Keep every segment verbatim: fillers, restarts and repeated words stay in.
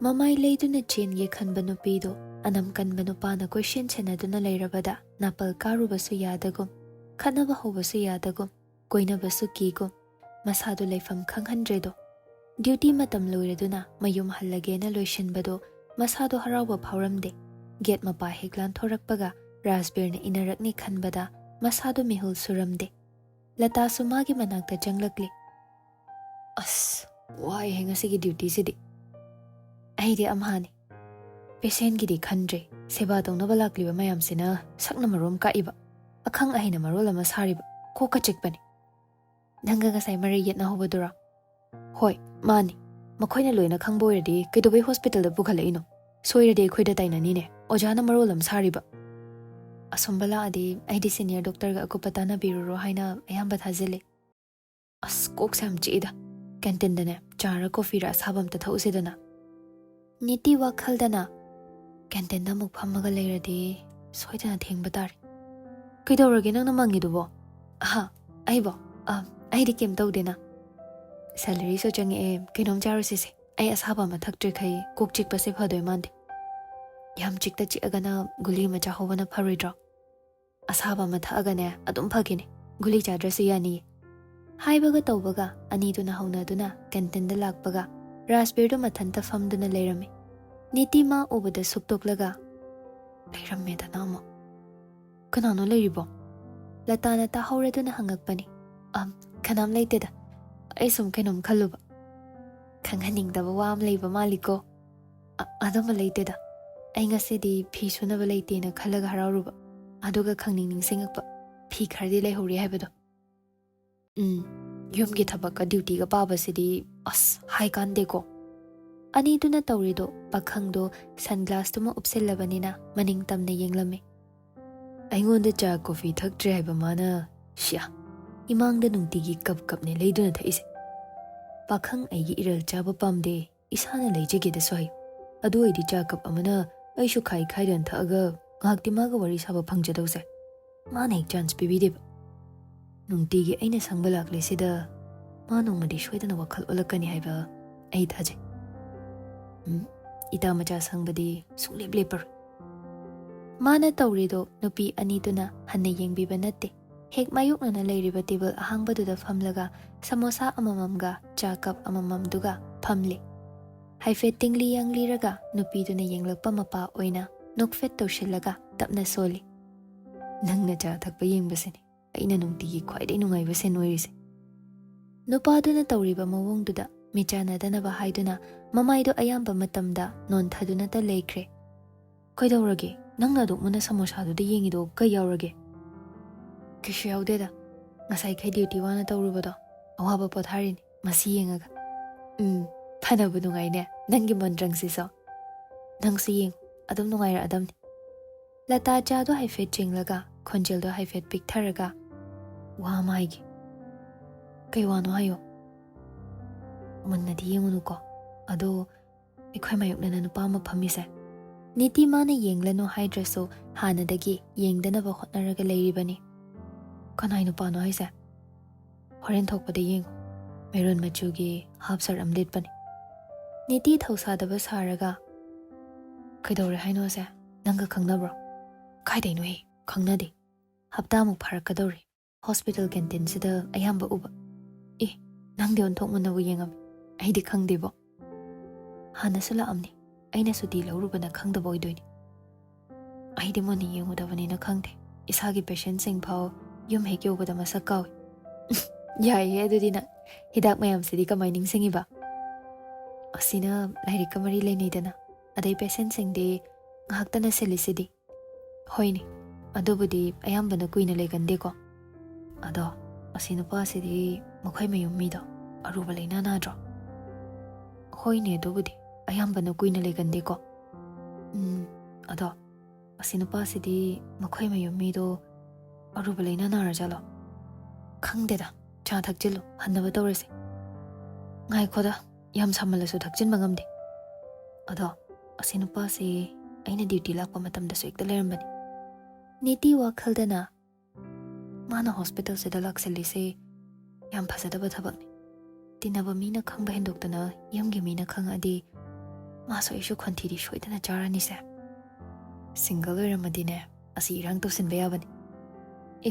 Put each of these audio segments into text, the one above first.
ꯃꯃꯥꯏ ꯂꯩꯗꯨꯅ ꯆꯦꯟꯒꯦ ꯈꯟꯕ ꯅꯨꯄꯤꯗꯣ ꯑꯅꯝ ꯀꯟꯕ ꯅꯨꯄꯥꯅ ꯀꯣꯏꯁꯦꯟ ꯁꯦꯟꯅꯗꯨꯅ ꯂꯩꯔꯕꯗ ꯅꯥꯄꯜ ꯀꯥꯔꯨꯕꯁꯨ ꯌꯥꯗꯒꯨꯝ, ꯈꯠꯅꯕ ꯍꯧꯕꯁꯨ ꯌꯥꯗꯒꯨꯝ, ꯀꯣꯏꯅꯕꯁꯨ ꯀꯤꯒꯨꯝ, ꯃꯁꯥꯗꯣ ꯂꯩꯐꯝ ꯈꯪꯍꯟꯗ꯭ꯔꯦꯗꯣ꯫ ꯗ꯭ꯌꯨꯇꯤ ꯃꯇꯝ ꯂꯣꯏꯔꯗꯨꯅ ꯃꯌꯨꯝ ꯍꯜꯂꯒꯦꯅ ꯂꯣꯏꯁꯤꯟꯕꯗꯣ ꯃꯁꯥꯗꯣ ꯍꯔꯥꯎꯕ ꯐꯥꯎꯔꯝꯗꯦ꯫ ꯒꯦꯠ ꯃꯄꯥ ꯍꯦꯛ ꯂꯥꯟꯊꯣꯔꯛꯄꯒ ꯔꯥꯖꯕꯤꯔꯅ ꯏꯟꯅꯔꯛꯅꯤ ꯈꯟꯕꯗ ꯃꯁꯥꯗꯣ ꯃꯤꯍꯨꯜ ꯁꯨꯔꯝꯗꯦ꯫ ꯂꯇꯥꯁꯨ ꯃꯥꯒꯤ ꯃꯅꯥꯛꯇ ꯆꯪꯂꯛꯂꯦ꯫ "ꯑꯁ, ꯋꯥꯏꯍꯦ ꯉꯁꯤꯒꯤ ꯗ꯭ꯌꯨꯇꯤꯁꯤꯗꯤ꯫ ꯑꯩꯗꯤ ꯑꯝꯍꯥꯅꯤ꯫ ꯄꯦꯁꯦꯟꯒꯤꯗꯤ ꯈꯟꯗ꯭ꯔꯦ, ꯁꯦꯕꯥ ꯇꯧꯅꯕ ꯂꯥꯛꯂꯤꯕ ꯃꯌꯥꯝꯁꯤꯅ ꯁꯛꯅ ꯃꯔꯣꯝ ꯀꯥꯛꯏꯕ, ꯑꯈꯪ ꯑꯍꯩꯅ ꯃꯔꯣꯜ ꯑꯃ ꯁꯥꯔꯤꯕ, ꯀꯣꯛꯀ ꯆꯤꯛꯄꯅꯤ꯫ ꯅꯪꯒ ꯉꯁꯥꯏ ꯃꯔꯩ ꯌꯦꯠꯅꯍꯧꯕꯗꯨꯔꯣ?" "ꯍꯣꯏ, ꯃꯥꯅꯤ꯫ ꯃꯈꯣꯏꯅ ꯂꯣꯏꯅ ꯈꯪꯕ ꯑꯣꯏꯔꯗꯤ ꯀꯩꯗꯧꯕꯩ ꯍꯣꯁꯄꯤꯇꯥꯜꯗ ꯄꯨꯈꯠꯂꯛꯏꯅꯣ? ꯁꯣꯏꯔꯗꯤ ꯑꯩꯈꯣꯏꯗ ꯇꯥꯏꯅꯅꯤꯅꯦ, ꯑꯣꯖꯥꯅ ꯃꯔꯣꯜ ꯑꯃ ꯁꯥꯔꯤꯕ꯫" "ꯑꯁꯣꯝꯕ ꯂꯥꯛꯑꯗꯤ ꯑꯩꯗꯤ ꯁꯤꯅꯤꯌꯔ ꯗꯣꯛꯇꯔꯒ ꯑꯀꯨꯞꯄ ꯇꯥꯟꯅꯕꯤꯔꯨꯔꯣ ꯍꯥꯏꯅ ꯑꯌꯥꯝꯕ ꯊꯥꯖꯤꯜꯂꯤ꯫ ꯑꯁ, ꯀꯣꯛꯁꯦ ꯌꯥꯝ ꯆꯤꯛꯏꯗ꯫ ꯀꯦꯟꯇꯤꯟꯗꯅꯦ ꯆꯥꯔ ꯀꯣꯐꯤꯔ ꯑꯁꯥꯕ ꯑꯝꯇ ꯊꯛꯎꯁꯤꯗꯅ꯫" ꯅꯤꯇꯤ ꯋꯥꯈꯜꯗꯅ, "ꯀꯦꯟꯇꯤꯟꯗ ꯑꯃꯨꯛ ꯐꯝꯃꯒ ꯂꯩꯔꯗꯤ ꯁꯣꯏꯗꯅ ꯊꯦꯡꯕ ꯇꯥꯔꯦ꯫" "ꯀꯩꯗꯧꯔꯒꯦ ꯅꯪꯅ ꯃꯪꯉꯤꯗꯨꯕꯣ?" "ꯑꯍꯥ, ꯑꯩꯕꯣ? ꯑ, ꯑꯩꯗꯤ ꯀꯩꯝ ꯇꯧꯗꯦꯅ꯫ ꯁꯦꯂꯔꯤꯁꯨ ꯆꯪꯉꯛꯑꯦ, ꯀꯩꯅꯣꯝ ꯆꯥꯔꯨꯁꯤꯁꯦ꯫ ꯑꯩ ꯑꯁꯥꯕ ꯑꯃ ꯊꯛꯇ꯭ꯔꯤꯈꯩ ꯀꯣꯛ ꯆꯤꯛꯄꯁꯦ ꯐꯗꯣꯏ ꯃꯥꯟꯗꯦ꯫ ꯌꯥꯝ ꯆꯤꯛꯇ ꯆꯤꯛꯑꯒꯅ ꯒꯨꯂꯤ ꯑꯃ ꯆꯥꯍꯧꯕꯅ ꯐꯔꯣꯏꯗ꯭ꯔꯣ? ꯑꯁꯥꯕ ꯑꯃ ꯊꯛꯑꯒꯅꯦ ꯑꯗꯨꯝ ꯐꯈꯤꯅꯤ꯫ ꯒꯨꯂꯤ ꯆꯥꯗ꯭ꯔꯁꯨ ꯌꯥꯅꯤꯌꯦ꯫" ꯍꯥꯏꯕꯒ ꯇꯧꯕꯒ ꯑꯅꯤꯗꯨꯅ ꯍꯧꯅꯗꯨꯅ ꯀꯦꯟꯇꯤꯟꯗ ꯂꯥꯛꯄꯒ ꯔꯥꯖꯕꯤꯔꯗꯨ ꯃꯊꯟꯇ ꯐꯝꯗꯨꯅ ꯂꯩꯔꯝꯃꯤ꯫ ꯅꯤꯇꯤ ꯃꯥ ꯎꯕꯗ ꯁꯨꯛꯇꯣꯛꯂꯒ, "ꯂꯩꯔꯝꯃꯦꯗꯅ ꯑꯃꯨꯛ꯫ ꯀꯅꯥꯅꯣ ꯂꯩꯔꯤꯕꯣ?" ꯂꯇꯥꯅ ꯇꯥꯍꯧꯔꯗꯨꯅ ꯍꯪꯉꯛꯄꯅꯤ꯫ "ꯑꯝ, ꯀꯅꯥꯝ ꯂꯩꯇꯦꯗ꯫ ꯑꯩ ꯁꯨꯝ ꯀꯩꯅꯣꯝ ꯈꯜꯂꯨꯕ꯫" "ꯈꯪꯍꯟꯅꯤꯡꯗꯕ ꯋꯥ ꯑꯃ ꯂꯩꯕ ꯃꯥꯜꯂꯤꯀꯣ?" "ꯑ-, ꯑꯗꯨꯝꯕ ꯂꯩꯇꯦꯗ꯫ ꯑꯩ ꯉꯁꯤꯗꯤ ꯐꯤ ꯁꯨꯅꯕ ꯂꯩꯇꯦꯅ ꯈꯜꯂꯒ ꯍꯔꯥꯎꯔꯨꯕ꯫ ꯑꯗꯨꯒ ꯈꯪꯅꯤꯡ ꯅꯤꯡꯁꯤꯡꯉꯛꯄ꯫ ꯐꯤ ꯈꯔꯗꯤ ꯂꯩꯍꯧꯔꯤ ꯍꯥꯏꯕꯗꯣ꯫ ꯎꯝ, ꯌꯨꯝꯒꯤ ꯊꯕꯛꯀ ꯗ꯭ꯌꯨꯇꯤꯒ ꯄꯥꯕꯁꯤꯗꯤ ꯑꯁ ꯍꯥꯏ ꯀꯥꯟꯗꯦꯀꯣ꯫" ꯑꯅꯤꯗꯨꯅ ꯇꯧꯔꯤꯗꯣ ꯄꯥꯈꯪꯗꯣ ꯁꯟꯒ꯭ꯂꯥꯁꯇꯨꯃ ꯎꯞꯁꯤꯜꯂꯕꯅꯤꯅ ꯃꯅꯤꯡ ꯇꯝꯅ ꯌꯦꯡꯂꯝꯃꯤ꯫ "ꯑꯩꯉꯣꯟꯗ ꯆꯥ ꯀꯣꯐꯤ ꯊꯛꯇ꯭ꯔꯦ ꯍꯥꯏꯕ ꯃꯥꯅ, ꯁꯤꯌꯥ, ꯏꯃꯥꯡꯗ ꯅꯨꯡꯇꯤꯒꯤ ꯀꯞ ꯀꯞꯅꯦ ꯂꯩꯗꯨꯅ ꯊꯛꯏꯁꯦ꯫ ꯄꯥꯈꯪ ꯑꯩꯒꯤ ꯏꯔꯜ ꯆꯥꯕ ꯄꯥꯝꯗꯦ, ꯏꯁꯥꯅ ꯂꯩꯖꯒꯦꯗꯁꯨ ꯍꯥꯏ꯫ ꯑꯗꯨ ꯑꯣꯏꯗꯤ ꯆꯥ ꯀꯞ ꯑꯃꯅ ꯑꯩꯁꯨ ꯈꯥꯏ ꯈꯥꯏꯗꯅ ꯊꯛꯑꯒ ꯉꯥꯏꯍꯥꯛꯇꯤ ꯃꯥꯒ ꯋꯥꯔꯤ ꯁꯥꯕ ꯐꯪꯖꯗꯧꯁꯦ꯫ ꯃꯥꯅ ꯍꯦꯛ ꯆꯥꯟꯁ ꯄꯤꯕꯤꯗꯦꯕ꯫ ꯅꯨꯡꯇꯤꯒꯤ ꯑꯩꯅ ꯁꯪꯕ ꯂꯥꯛꯂꯤꯁꯤꯗ ꯃꯥ ꯅꯣꯡꯃꯗꯤ ꯁꯣꯏꯗꯅ ꯋꯥꯈꯜ ꯑꯣꯜꯂꯛꯀꯅꯤ ꯍꯥꯏꯕ ꯑꯩ ꯊꯥꯖꯩ꯫" ꯎꯝ, ꯏꯇꯥ ꯃꯆꯥ ꯁꯪꯕꯗꯤ ꯁꯨꯡꯂꯦꯞ ꯂꯦꯞꯄꯔꯣꯏ꯫ ꯃꯥꯅ ꯇꯧꯔꯤꯗꯣ ꯅꯨꯄꯤ ꯑꯅꯤꯗꯨꯅ ꯍꯟꯅ ꯌꯦꯡꯕꯤꯕ ꯅꯠꯇꯦ꯫ ꯍꯦꯛ ꯃꯥꯌꯣꯛꯅꯅ ꯂꯩꯔꯤꯕ ꯇꯦꯕꯜ ꯑꯍꯥꯡꯕꯗꯨꯗ ꯐꯝꯂꯒ ꯁꯃꯣꯁꯥ ꯑꯃꯃꯝꯒ ꯆꯥ ꯀꯞ ꯑꯃꯃꯝꯗꯨꯒ ꯐꯝꯂꯤ꯫ ꯍꯥꯏꯐꯦꯠ ꯇꯤꯡꯂꯤ ꯌꯥꯡꯂꯤꯔꯒ ꯅꯨꯄꯤꯗꯨꯅ ꯌꯦꯡꯂꯛꯄ ꯃꯄꯥ ꯑꯣꯏꯅ ꯅꯣꯛꯐꯦꯠ ꯇꯧꯁꯤꯜꯂꯒ ꯇꯞꯅ ꯁꯣꯜꯂꯤ꯫ "ꯅꯪꯅ ꯆꯥ ꯊꯛꯄ ꯌꯦꯡꯕꯁꯤꯅꯤ ꯑꯩꯅ ꯅꯨꯡꯇꯤꯒꯤ ꯈ꯭ꯋꯥꯏꯗꯒꯤ ꯅꯨꯡꯉꯥꯏꯕ ꯁꯤꯟ ꯑꯣꯏꯔꯤꯁꯦ꯫" ꯅꯨꯄꯥꯗꯨꯅ ꯇꯧꯔꯤꯕ ꯃꯑꯣꯡꯗꯨꯗ ꯃꯤꯠꯆꯥꯟꯅꯗꯅꯕ ꯍꯥꯏꯗꯨꯅ ꯃꯃꯥꯏꯗꯣ ꯑꯌꯥꯝꯕ ꯃꯇꯝꯗ ꯅꯣꯟꯊꯗꯨꯅꯇ ꯂꯩꯈ꯭ꯔꯦ꯫ "ꯀꯩꯗꯧꯔꯒꯦ? ꯅꯪꯅ ꯑꯗꯨꯛ ꯃꯨꯟꯅ ꯁꯃꯣꯁꯥꯗꯨꯗ ꯌꯦꯡꯉꯤꯗꯣ ꯀꯩ ꯌꯥꯎꯔꯒꯦ?" "ꯀꯩꯁꯨ ꯌꯥꯎꯗꯦꯗ꯫ ꯉꯁꯥꯏꯈꯩ ꯗ꯭ꯌꯨꯇꯤ ꯋꯥꯅ ꯇꯧꯔꯨꯕꯗꯣ ꯑꯋꯥꯕ ꯄꯣꯊꯥꯔꯤꯅꯤ ꯃꯁꯤ ꯌꯦꯡꯉꯒ꯫" "ꯎꯝ, ꯐꯅꯕꯨ ꯅꯨꯡꯉꯥꯏꯅꯦ ꯅꯪꯒꯤ ꯃꯣꯟꯗ꯭ꯔꯪꯁꯤꯁꯨ꯫ ꯅꯪꯁꯨ ꯌꯦꯡꯉꯨ, ꯑꯗꯨꯝ ꯅꯨꯡꯉꯥꯏꯔꯛꯑꯗꯝꯅꯤ꯫" ꯂꯇꯥ ꯆꯥꯗꯣ ꯍꯥꯏꯐꯦꯠ ꯆꯤꯡꯂꯒ ꯈꯣꯟꯖꯦꯜꯗꯣ ꯍꯥꯏꯐꯦꯠ ꯄꯤꯛꯊꯔꯒ ꯋꯥ ꯑꯃ ꯍꯥꯏꯒꯦ꯫ "ꯀꯩ ꯋꯥꯅꯣ ꯍꯥꯏꯌꯣ꯫" "ꯃꯨꯟꯅꯗꯤ ꯌꯦꯡꯉꯨꯅꯨꯀꯣ꯫ ꯑꯗꯣ ꯑꯩꯈꯣꯏ ꯃꯥꯌꯣꯛꯅꯅ ꯅꯨꯄꯥ ꯑꯃ ꯐꯝꯃꯤꯁꯦ, ꯅꯤꯇꯤ ꯃꯥꯅ ꯌꯦꯡꯂꯅꯨ ꯍꯥꯏꯗ꯭ꯔꯁꯨ ꯍꯥꯟꯅꯗꯒꯤ ꯌꯦꯡꯗꯅꯕ ꯍꯣꯠꯅꯔꯒ ꯂꯩꯔꯤꯕꯅꯤ꯫" "ꯀꯅꯥꯏ ꯅꯨꯄꯥꯅꯣ ꯍꯥꯏꯁꯦ?" "ꯍꯣꯔꯦꯟ ꯊꯣꯛꯄꯗ ꯌꯦꯡꯉꯨ꯫ ꯃꯦꯔꯨꯟ ꯃꯆꯨꯒꯤ ꯍꯥꯞ ꯁꯔꯠ ꯑꯃ ꯂꯤꯠꯄꯅꯤ꯫" ꯅꯤꯇꯤ ꯊꯧꯁꯥꯗꯕ ꯁꯥꯔꯒ, "ꯀꯩꯗꯧꯔꯦ ꯍꯥꯏꯅꯣꯁꯦ? ꯅꯪꯒ ꯈꯪꯅꯕ꯭ꯔꯣ?" "ꯀꯥꯏꯗꯩꯅꯣꯍꯦ, ꯈꯪꯅꯗꯦ꯫ ꯍꯞꯇꯥꯃꯨꯛ ꯐꯥꯔꯛꯀꯗꯧꯔꯦ꯫ ꯍꯣꯁꯄꯤꯇꯥꯜ ꯀꯦꯟꯇꯤꯟꯁꯤꯗ ꯑꯌꯥꯝꯕ ꯎꯕ꯫" "ꯑꯦ, ꯅꯪꯗꯤ ꯑꯣꯟꯊꯣꯛ ꯃꯨꯟꯅꯕꯨ ꯌꯦꯡꯉꯝꯃꯤ, ꯑꯩꯗꯤ ꯈꯪꯗꯦꯕꯣ꯫" "ꯍꯥꯟꯅꯁꯨ ꯂꯥꯛꯑꯝꯅꯤ, ꯑꯩꯅ ꯁꯨꯇꯤ ꯂꯧꯔꯨꯕꯅ ꯈꯪꯗꯕ ꯑꯣꯏꯗꯣꯏꯅꯤ꯫" "ꯑꯩꯗꯤ ꯃꯨꯟꯅ ꯌꯦꯡꯉꯨꯗꯕꯅꯤꯅ ꯈꯪꯗꯦ꯫ ꯏꯁꯥꯒꯤ ꯄꯦꯁꯦꯟꯁꯤꯡ ꯐꯥꯎ ꯌꯨꯝ ꯍꯦꯛ ꯌꯧꯕꯗ ꯃꯁꯛ ꯀꯥꯎꯏ꯫" "ꯌꯥꯏꯍꯦ, ꯑꯗꯨꯗꯤ ꯅꯪ ꯍꯤꯗꯥꯛ ꯃꯌꯥꯝꯁꯤꯗꯤ ꯀꯃꯥꯏ ꯅꯤꯡꯁꯤꯡꯉꯤꯕ?" "ꯑꯁꯤꯅ ꯂꯥꯏꯔꯤꯛꯀ ꯃꯔꯤ ꯂꯩꯅꯩꯗꯅ, ꯑꯗꯩ ꯄꯦꯁꯦꯟꯁꯤꯡꯗꯤ ꯉꯥꯏꯍꯥꯛꯇꯅ ꯁꯤꯜꯂꯤꯁꯤꯗꯤ꯫" "ꯍꯣꯏꯅꯦ, ꯑꯗꯨꯕꯨꯗꯤ ꯑꯌꯥꯝꯕꯅ ꯀꯨꯏꯅ ꯂꯩꯒꯟꯗꯦꯀꯣ꯫ ꯑꯗꯣ ꯑꯁꯤ ꯅꯨꯄꯥꯁꯤꯗꯤ ꯃꯈꯣꯏ ꯃꯌꯨꯝ ꯃꯤꯗꯣ ꯑꯔꯨꯕ ꯂꯩꯅꯥ ꯅꯥꯗ꯭ꯔꯣ?" "ꯍꯣꯏꯅꯦ, ꯑꯗꯨꯕꯨꯗꯤ ꯑꯌꯥꯝꯕꯅ ꯀꯨꯏꯅ ꯂꯩꯒꯟꯗꯦꯀꯣ꯫ ꯎꯝ, ꯑꯗꯣ ꯑꯁꯤ ꯅꯨꯄꯥꯁꯤꯗꯤ ꯃꯈꯣꯏ ꯃꯌꯨꯝ ꯃꯤꯗꯣ ꯑꯔꯨꯕ ꯂꯩꯅꯥ ꯅꯥꯔꯖꯥꯠꯂꯣ? ꯈꯪꯗꯦꯗ, ꯆꯥ ꯊꯛꯆꯤꯜꯂꯨ, ꯍꯟꯅꯕ ꯇꯧꯔꯁꯦ꯫" "ꯉꯥꯏꯈꯣꯗ, ꯌꯥꯝ ꯁꯥꯃꯜꯂꯁꯨ ꯊꯛꯆꯤꯟꯕ ꯉꯝꯗꯦ꯫ ꯑꯗꯣ ꯑꯁꯤ ꯅꯨꯄꯥꯁꯤ ꯑꯩꯅ ꯗ꯭ꯌꯨꯇꯤ ꯂꯥꯛꯄ ꯃꯇꯝꯗꯁꯨ ꯍꯦꯛꯇ ꯂꯩꯔꯝꯕꯅꯤ꯫" ꯅꯤꯇꯤ ꯋꯥꯈꯜꯗꯅ, "ꯃꯥꯅ ꯍꯣꯁꯄꯤꯇꯥꯜꯁꯤꯗ ꯂꯥꯛꯁꯜꯂꯤꯁꯦ ꯌꯥꯝ ꯐꯖꯗꯕ ꯊꯕꯛꯅꯤ꯫ ꯇꯤꯟꯅꯕ ꯃꯤꯅ ꯈꯪꯕ ꯍꯦꯟꯗꯣꯛꯇꯅ ꯌꯨꯝꯒꯤ ꯃꯤꯅ ꯈꯪꯉꯛꯑꯗꯤ ꯃꯥꯁꯨ ꯑꯩꯁꯨ ꯈꯣꯟꯊꯤꯗꯤ ꯁꯣꯏꯗꯅ ꯆꯥꯔꯅꯤꯁꯦ꯫ ꯁꯤꯡꯒꯜ ꯑꯣꯏꯔꯝꯃꯗꯤꯅꯦ, ꯑꯁꯤ ꯏꯔꯥꯡ ꯇꯧꯁꯤꯟꯕ ꯌꯥꯕꯅꯤ꯫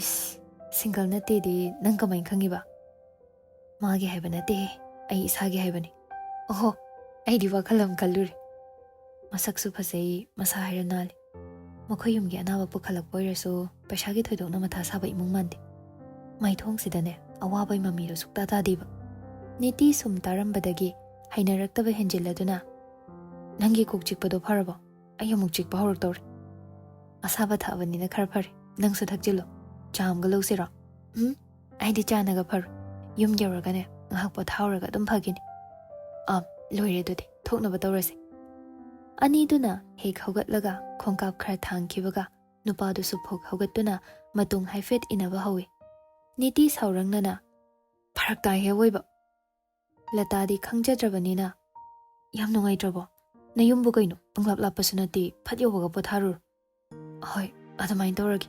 ꯏꯁ, ꯁꯤꯡꯒꯜ ꯅꯠꯇꯦꯗꯤ ꯅꯪ ꯀꯃꯥꯏꯅ ꯈꯪꯉꯤꯕ? ꯃꯥꯒꯤ ꯍꯥꯏꯕ ꯅꯠꯇꯦꯍꯦ, ꯑꯩ ꯏꯁꯥꯒꯤ ꯍꯥꯏꯕꯅꯤ꯫ ꯑꯣꯍꯣ, ꯑꯩꯗꯤ ꯋꯥꯈꯜ ꯑꯃ ꯈꯜꯂꯨꯔꯦ꯫ ꯃꯁꯛꯁꯨ ꯐꯖꯩ, ꯃꯁꯥ ꯍꯥꯏꯔ ꯅꯥꯜꯂꯤ꯫ ꯃꯈꯣꯏ ꯌꯨꯝꯒꯤ ꯑꯅꯥꯕ ꯄꯨꯈꯠꯂꯛꯄ ꯑꯣꯏꯔꯁꯨ ꯄꯩꯁꯥꯒꯤ ꯊꯣꯏꯗꯣꯛꯅ ꯃꯊꯥ ꯁꯥꯕ ꯏꯃꯨꯡ ꯃꯥꯟꯗꯦ꯫ ꯃꯥꯏꯊꯣꯡꯁꯤꯗꯅꯦ ꯑꯋꯥꯕꯩ ꯃꯃꯤꯗꯣ ꯁꯨꯛꯇꯥ ꯇꯥꯗꯦꯕ꯫ ꯅꯤꯇꯤ ꯁꯨꯝ ꯇꯥꯔꯝꯕꯗꯒꯤ ꯍꯩꯅꯔꯛꯇꯕ ꯍꯦꯟꯖꯤꯜꯂꯗꯨꯅ, "ꯅꯪꯒꯤ ꯀꯣꯛ ꯆꯤꯛꯄꯗꯣ ꯐꯔꯕꯣ? ꯑꯩ ꯑꯃꯨꯛ ꯆꯤꯛꯄ ꯍꯧꯔꯛꯇꯧꯔꯦ꯫ ꯑꯁꯥꯕ ꯊꯛꯑꯕꯅꯤꯅ ꯈꯔ ꯐꯔꯦ꯫ ꯅꯪꯁꯨ ꯊꯛꯆꯤꯜꯂꯣ꯫ ꯆꯥ ꯑꯃꯒ ꯂꯧꯁꯤꯔꯣ?" "ꯎꯝ, ꯑꯩꯗꯤ ꯆꯥꯅꯒ ꯐꯔꯣꯏ꯫ ꯌꯨꯝ ꯌꯧꯔꯒꯅꯦ ꯉꯥꯏꯍꯥꯛ ꯄꯣꯊꯥꯍꯧꯔꯒ ꯑꯗꯨꯝ ꯐꯈꯤꯅꯤ꯫ ꯑꯥ, ꯂꯣꯏꯔꯦ ꯑꯗꯨꯗꯤ, ꯊꯣꯛꯅꯕ ꯇꯧꯔꯁꯦ꯫" ꯑꯅꯤꯗꯨꯅ ꯍꯦꯛ ꯍꯧꯒꯠꯂꯒ ꯈꯣꯡꯀꯥꯞ ꯈꯔ ꯊꯥꯡꯈꯤꯕꯒ ꯅꯨꯄꯥꯗꯨꯁꯨ ꯐꯨꯛ ꯍꯧꯒꯠꯇꯨꯅ ꯃꯇꯨꯡ ꯍꯥꯏꯐꯦꯠ ꯏꯟꯅꯕ ꯍꯧꯏ꯫ ꯅꯤꯇꯤ ꯁꯥꯎꯔꯪꯅꯅ, "ꯐꯔꯛ ꯇꯥꯏꯍꯦ ꯑꯋꯣꯏꯕ꯫" ꯂꯇꯥꯗꯤ ꯈꯪꯖꯗ꯭ꯔꯕꯅꯤꯅ, "ꯌꯥꯝ ꯅꯨꯡꯉꯥꯏꯇ꯭ꯔꯕꯣ? ꯅꯌꯨꯝꯕꯨ ꯀꯩꯅꯣ, ꯄꯪꯂꯥꯞ ꯂꯥꯞꯄꯁꯨ ꯅꯠꯇꯦ, ꯐꯠ ꯌꯧꯕꯒ ꯄꯣꯊꯥꯔꯨꯔꯣ꯫" "ꯍꯣꯏ, ꯑꯗꯨꯃꯥꯏꯅ ꯇꯧꯔꯒꯦ꯫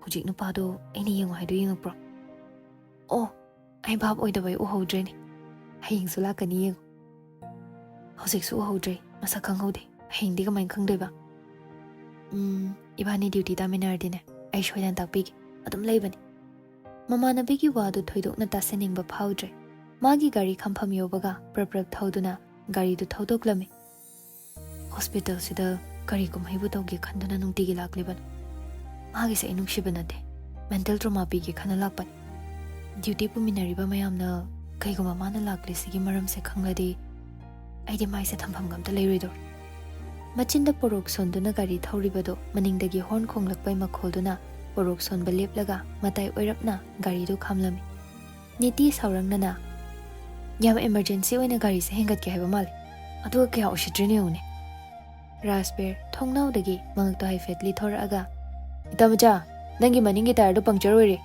ꯍꯧꯖꯤꯛ ꯅꯨꯄꯥꯗꯣ ꯑꯩꯅ ꯌꯦꯡꯉꯣ ꯍꯥꯏꯗꯣ ꯌꯦꯡꯉꯛꯄ꯭ꯔꯣ?" "ꯑꯣ, ꯑꯩ ꯚꯥꯞ ꯑꯣꯏꯗꯕꯩ ꯎꯍꯧꯗ꯭ꯔꯦꯅꯦ꯫ ꯍꯌꯦꯡꯁꯨ ꯂꯥꯛꯀꯅꯤ ꯌꯦꯡꯉꯣ꯫" "ꯍꯧꯖꯤꯛꯁꯨ ꯎꯍꯧꯗ꯭ꯔꯦ, ꯃꯁꯛ ꯈꯪꯍꯧꯗꯦ꯫ ꯍꯌꯦꯡꯗꯤ ꯀꯃꯥꯏꯅ ꯈꯪꯗꯣꯏꯕ?" "ꯎꯝ, ꯏꯕꯥꯅꯤ ꯗ꯭ꯌꯨꯇꯤ ꯇꯥꯃꯤꯟꯅꯔꯗꯤꯅꯦ, ꯑꯩ ꯁꯣꯏꯗꯅ ꯇꯥꯛꯄꯤꯒꯦ꯫ ꯑꯗꯨꯝ ꯂꯩꯕꯅꯤ꯫" ꯃꯃꯥꯟꯅꯕꯤꯒꯤ ꯋꯥꯗꯨ ꯊꯣꯏꯗꯣꯛꯅ ꯇꯥꯁꯟꯅꯤꯡꯕ ꯐꯥꯎꯗ꯭ꯔꯦ꯫ ꯃꯥꯒꯤ ꯒꯥꯔꯤ ꯈꯝꯐꯝ ꯌꯧꯕꯒ ꯄ꯭ꯔꯞ ꯄ꯭ꯔꯞ ꯊꯧꯗꯨꯅ ꯒꯥꯔꯤꯗꯨ ꯊꯧꯗꯣꯛꯂꯝꯃꯤ꯫ "ꯍꯣꯁꯄꯤꯇꯥꯜꯁꯤꯗ ꯀꯔꯤ ꯀꯨꯝꯍꯩꯕꯨ ꯇꯧꯒꯦ ꯈꯟꯗꯨꯅ ꯅꯨꯡꯇꯤꯒꯤ ꯂꯥꯛꯂꯤꯕꯅꯣ? ꯃꯥꯒꯤꯁꯦ ꯑꯩ ꯅꯨꯡꯁꯤꯕ ꯅꯠꯇꯦ, ꯃꯦꯟꯇꯦꯜ ꯇ꯭ꯔꯣꯃꯥ ꯄꯤꯒꯦ ꯈꯟꯅ ꯂꯥꯛꯄꯅꯤ꯫ ꯗ꯭ꯌꯨꯇꯤ ꯄꯨꯃꯤꯟꯅꯔꯤꯕ ꯃꯌꯥꯝꯅ ꯀꯩꯒꯨꯝꯕ ꯃꯥꯅ ꯂꯥꯛꯂꯤꯁꯤꯒꯤ ꯃꯔꯝꯁꯦ ꯈꯪꯂꯗꯤ, ꯑꯩꯗꯤ ꯃꯥꯏꯁꯦ ꯊꯝꯐꯝꯒ ꯑꯝꯇ ꯂꯩꯔꯣꯏꯗꯧꯔꯤ꯫" ꯃꯆꯤꯟꯗ ꯄꯣꯔꯣꯛ ꯁꯣꯟꯗꯨꯅ ꯒꯥꯔꯤ ꯊꯧꯔꯤꯕꯗꯣ ꯃꯅꯤꯡꯗꯒꯤ ꯍꯣꯔꯟ ꯈꯣꯡꯂꯛꯄꯩ ꯃꯈꯣꯜꯗꯨꯅ ꯄꯣꯔꯣꯛ ꯁꯣꯟꯕ ꯂꯦꯞꯂꯒ ꯃꯇꯥꯏ ꯑꯣꯏꯔꯞꯅ ꯒꯥꯔꯤꯗꯨ ꯈꯥꯝꯂꯝꯃꯤ꯫ ꯅꯤꯇꯤ ꯁꯥꯎꯔꯪꯅꯅ, "ꯌꯥꯝ ꯏꯃꯔꯖꯦꯟꯁꯤ ꯑꯣꯏꯅ ꯒꯥꯔꯤꯁꯦ ꯍꯦꯟꯒꯠꯀꯦ ꯍꯥꯏꯕ ꯃꯥꯜꯂꯦ꯫ ꯑꯗꯨꯒ ꯀꯌꯥ ꯎꯁꯤꯠꯇ꯭ꯔꯤꯅꯣ ꯌꯦꯡꯉꯨꯅꯦ꯫" ꯔꯥꯖꯕꯤꯔ ꯊꯣꯡꯅꯥꯎꯗꯒꯤ ꯃꯉꯛꯇꯣ ꯍꯥꯏꯐꯦꯠ ꯂꯤꯊꯣꯔꯛꯑꯒ, "ꯏꯇꯥ ꯃꯆꯥ, ꯅꯪꯒꯤ ꯃꯅꯤꯡꯒꯤ ꯇꯥꯌꯔꯗꯣ ꯄꯪꯆꯔ ꯑꯣꯏꯔꯦ꯫"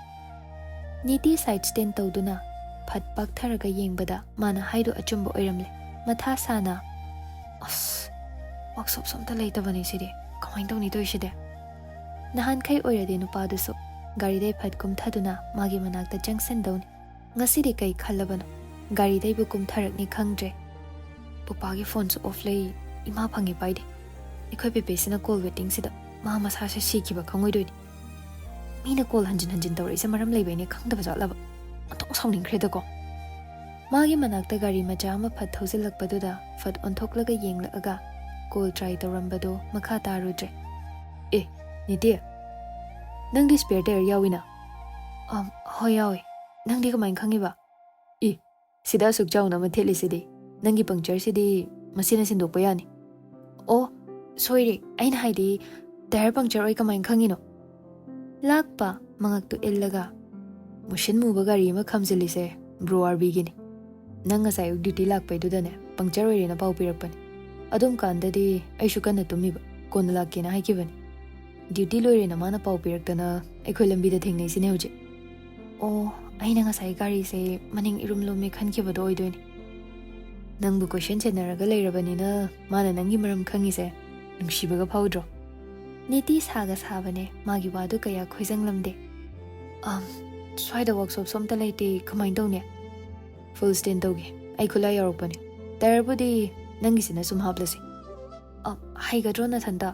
ꯅꯤꯇꯤ ꯁꯥꯏꯗ ꯁ꯭ꯇꯦꯟ ꯇꯧꯗꯨꯅ ꯐꯠ ꯄꯥꯛꯊꯔꯒ ꯌꯦꯡꯕꯗ ꯃꯥꯅ ꯍꯥꯏꯗꯣ ꯑꯆꯨꯝꯕ ꯑꯣꯏꯔꯝꯂꯦ꯫ ꯃꯊꯥ ꯁꯥꯅ, "ꯑꯁ, ꯋꯥꯛꯁꯣꯞꯁꯨ ꯑꯝꯇ ꯂꯩꯇꯕꯅꯤ ꯁꯤꯗꯤ꯫ ꯀꯃꯥꯏꯅ ꯇꯧꯅꯤ ꯇꯧꯔꯤꯁꯤꯗꯤ?" ꯅꯍꯥꯟꯈꯩ ꯑꯣꯏꯔꯗꯤ ꯅꯨꯄꯥꯗꯨꯁꯨ ꯒꯥꯔꯤꯗꯩ ꯐꯠ ꯀꯨꯝꯊꯗꯨꯅ ꯃꯥꯒꯤ ꯃꯅꯥꯛꯇ ꯆꯪꯁꯤꯟꯗꯧꯅꯤ꯫ ꯉꯁꯤꯗꯤ ꯀꯩ ꯈꯜꯂꯕꯅꯣ? ꯒꯥꯔꯤꯗꯩꯕꯨ ꯀꯨꯝꯊꯔꯛꯅꯤ ꯈꯪꯗ꯭ꯔꯦ꯫ ꯄꯨꯄꯥꯒꯤ ꯐꯣꯟꯁꯨ ꯑꯣꯐ ꯂꯩ, ꯏꯃꯥ ꯐꯪꯉꯦ ꯄꯥꯏꯗꯦ꯫ ꯑꯩꯈꯣꯏ ꯄꯦꯄꯦꯁꯤꯅ ꯀꯣꯜ ꯋꯦꯇꯤꯡꯁꯤꯗ ꯃꯥ ꯃꯁꯥꯁꯦ ꯁꯤꯈꯤꯕ ꯈꯪꯉꯣꯏꯗꯣꯏꯅꯤ꯫ ꯃꯤꯅ ꯀꯣꯜ ꯍꯟꯖꯤꯟ ꯍꯟꯖꯤꯟ ꯇꯧꯔꯛꯏꯁꯦ ꯃꯔꯝ ꯂꯩꯕꯩꯅꯦ ꯈꯪꯗꯕ ꯖꯥꯠꯂꯕ? ꯑꯣꯟꯊꯣꯛ ꯁꯥꯎꯅꯤꯡꯈ꯭ꯔꯦꯗꯀꯣ꯫ ꯃꯥꯒꯤ ꯃꯅꯥꯛꯇ ꯒꯥꯔꯤ ꯃꯆꯥ ꯑꯃ ꯐꯠ ꯊꯧꯖꯤꯜꯂꯛꯄꯗꯨꯗ ꯐꯠ ꯑꯣꯟꯊꯣꯛꯂꯒ ꯌꯦꯡꯂꯛꯑꯒ ꯀꯣꯜ ꯇ꯭ꯔꯥꯏ ꯇꯧꯔꯝꯕꯗꯣ ꯃꯈꯥ ꯇꯥꯔꯨꯗ꯭ꯔꯦ꯫ "ꯑꯦ, ꯅꯤꯇꯤ, ꯅꯪꯗꯤ ꯁ꯭ꯄꯦꯌꯔ ꯇꯥꯌꯔ ꯌꯥꯎꯏꯅ?" "ꯑꯝ, ꯍꯣꯏ, ꯌꯥꯎꯏ꯫ ꯅꯪꯗꯤ ꯀꯃꯥꯏꯅ ꯈꯪꯉꯤꯕ?" "ꯏ, ꯁꯤꯗ ꯑꯁꯨꯛ ꯆꯥꯎꯅ ꯑꯃ ꯊꯦꯠꯂꯤꯁꯤꯗꯤ꯫ ꯅꯪꯒꯤ ꯄꯪꯆꯔꯁꯤꯗꯤ ꯃꯁꯤꯅ ꯁꯤꯟꯗꯣꯛꯄ ꯌꯥꯅꯤ꯫" "ꯑꯣ, ꯁꯣꯏꯔꯦ꯫ ꯑꯩꯅ ꯍꯥꯏꯗꯤ, ꯇꯥꯌꯔ ꯄꯪꯆꯔ ꯑꯣꯏ ꯀꯃꯥꯏꯅ ꯈꯪꯉꯤꯅꯣ?" ꯂꯥꯛꯄ ꯃꯉꯛꯇꯨ ꯏꯜꯂꯒ, "ꯃꯨꯁꯤꯟ ꯃꯨꯕ ꯒꯥꯔꯤ ꯑꯃ ꯈꯥꯝꯖꯤꯜꯂꯤꯁꯦ ꯕ꯭ꯔꯣ ꯑꯥꯔꯕꯤꯒꯤꯅꯤ꯫ ꯅꯪ ꯉꯁꯥꯏ ꯑꯌꯨꯛ ꯗ꯭ꯌꯨꯇꯤ ꯂꯥꯛꯄꯩꯗꯨꯗꯅꯦ ꯄꯪꯆꯔ ꯑꯣꯏꯔꯦꯅ ꯄꯥꯎ ꯄꯤꯔꯛꯄꯅꯤ꯫ ꯑꯗꯨꯝ ꯀꯥꯟꯗꯗꯤ ꯑꯩꯁꯨ ꯀꯟꯅ ꯇꯨꯝꯃꯤꯕ, ꯀꯣꯟꯅ ꯂꯥꯛꯀꯦꯅ ꯍꯥꯏꯈꯤꯕꯅꯤ꯫ ꯗ꯭ꯌꯨꯇꯤ ꯂꯣꯏꯔꯦꯅ ꯃꯥꯅ ꯄꯥꯎ ꯄꯤꯔꯛꯇꯅ ꯑꯩꯈꯣꯏ ꯂꯝꯕꯤꯗ ꯊꯦꯡꯅꯩꯁꯤꯅꯦ ꯍꯧꯖꯤꯛ꯫" "ꯑꯣ, ꯑꯩꯅ ꯉꯁꯥꯏ ꯒꯥꯔꯤꯁꯦ ꯃꯅꯤꯡ ꯏꯔꯨꯝ ꯂꯨꯝꯃꯦ ꯈꯟꯈꯤꯕꯗꯣ ꯑꯣꯏꯗꯣꯏꯅꯤ꯫ ꯅꯪꯕꯨ ꯀꯣꯏꯁꯟ ꯁꯦꯟꯅꯔꯒ ꯂꯩꯔꯕꯅꯤꯅ ꯃꯥꯅ ꯅꯪꯒꯤ ꯃꯔꯝ ꯈꯪꯉꯤꯁꯦ ꯅꯨꯡꯁꯤꯕꯒ ꯐꯥꯎꯗ꯭ꯔꯣ?" ꯅꯤꯇꯤ ꯁꯥꯒ ꯁꯥꯕꯅꯦ, ꯃꯥꯒꯤ ꯋꯥꯗꯨ ꯀꯌꯥ ꯈꯣꯏꯖꯪꯂꯝꯗꯦ꯫ "ꯑꯝ, ꯁ꯭ꯋꯥꯏꯗ ꯋꯥꯛꯁꯣꯞꯁꯨ ꯑꯝꯇ ꯂꯩꯇꯦ, ꯀꯃꯥꯏꯅ ꯇꯧꯅꯤ?" "ꯐꯨꯜ ꯁ꯭ꯇꯦꯟ ꯇꯧꯒꯦ, ꯑꯩ ꯈꯨꯠꯂꯥꯏ ꯌꯥꯎꯔꯛꯄꯅꯦ꯫ ꯇꯥꯌꯔꯕꯨꯗꯤ ꯅꯪꯒꯤꯁꯤꯅ ꯁꯨꯝ ꯍꯥꯞꯂꯁꯤ꯫" "ꯑ, ꯍꯩꯒꯗ꯭ꯔꯣ ꯅꯊꯟꯇ?"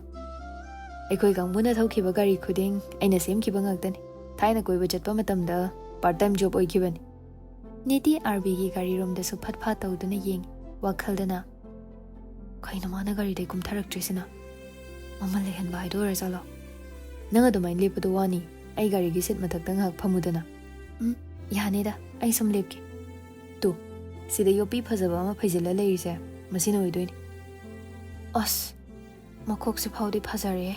"ꯑꯩꯈꯣꯏ ꯀꯥꯡꯕꯨꯅ ꯊꯧꯈꯤꯕ ꯒꯥꯔꯤ ꯈꯨꯗꯤꯡ ꯑꯩꯅ ꯁꯦꯝꯈꯤꯕ ꯉꯥꯛꯇꯅꯤ꯫ ꯊꯥꯏꯅ ꯀꯣꯏꯕ ꯆꯠꯄ ꯃꯇꯝꯗ ꯄꯥꯔꯠ ꯇꯥꯏꯝ ꯖꯣꯕ ꯑꯣꯏꯈꯤꯕꯅꯤ꯫" ꯅꯤꯇꯤ ꯑꯥꯔꯕꯤꯒꯤ ꯒꯥꯔꯤꯔꯣꯝꯗꯁꯨ ꯐꯠ ꯐꯥ ꯇꯧꯗꯨꯅ ꯌꯦꯡꯉꯤ, ꯋꯥꯈꯜꯗꯅ, "ꯀꯩꯅꯣ ꯃꯥꯅ ꯒꯥꯔꯤꯗꯩ ꯀꯨꯝꯊꯔꯛꯇ꯭ꯔꯤꯁꯤꯅ? ꯃꯃꯜ ꯂꯩꯍꯟꯕ ꯍꯥꯏꯗꯣ ꯑꯣꯏꯔꯖꯥꯠꯂꯣ? ꯅꯪ ꯑꯗꯨꯃꯥꯏꯅ ꯂꯦꯞꯄꯗꯣ ꯋꯥꯅꯤ, ꯑꯩ ꯒꯥꯔꯤꯒꯤ ꯁꯤꯠ ꯃꯊꯛꯇ ꯉꯥꯏꯍꯥꯛ ꯐꯝꯃꯨꯗꯅ꯫" "ꯎꯝ, ꯌꯥꯅꯤꯗ, ꯑꯩ ꯁꯨꯝ ꯂꯦꯞꯀꯦ꯫ ꯇꯨ, ꯁꯤꯗ ꯌꯣꯠꯄꯤ ꯐꯖꯕ ꯑꯃ ꯐꯩꯖꯤꯜꯂ ꯂꯩꯔꯤꯁꯦ, ꯃꯁꯤꯅ ꯑꯣꯏꯗꯣꯏꯅꯤ꯫" "ꯑꯁ, ꯃꯈꯣꯛꯁꯤ ꯐꯥꯎꯗꯤ ꯐꯖꯔꯦꯍꯦ꯫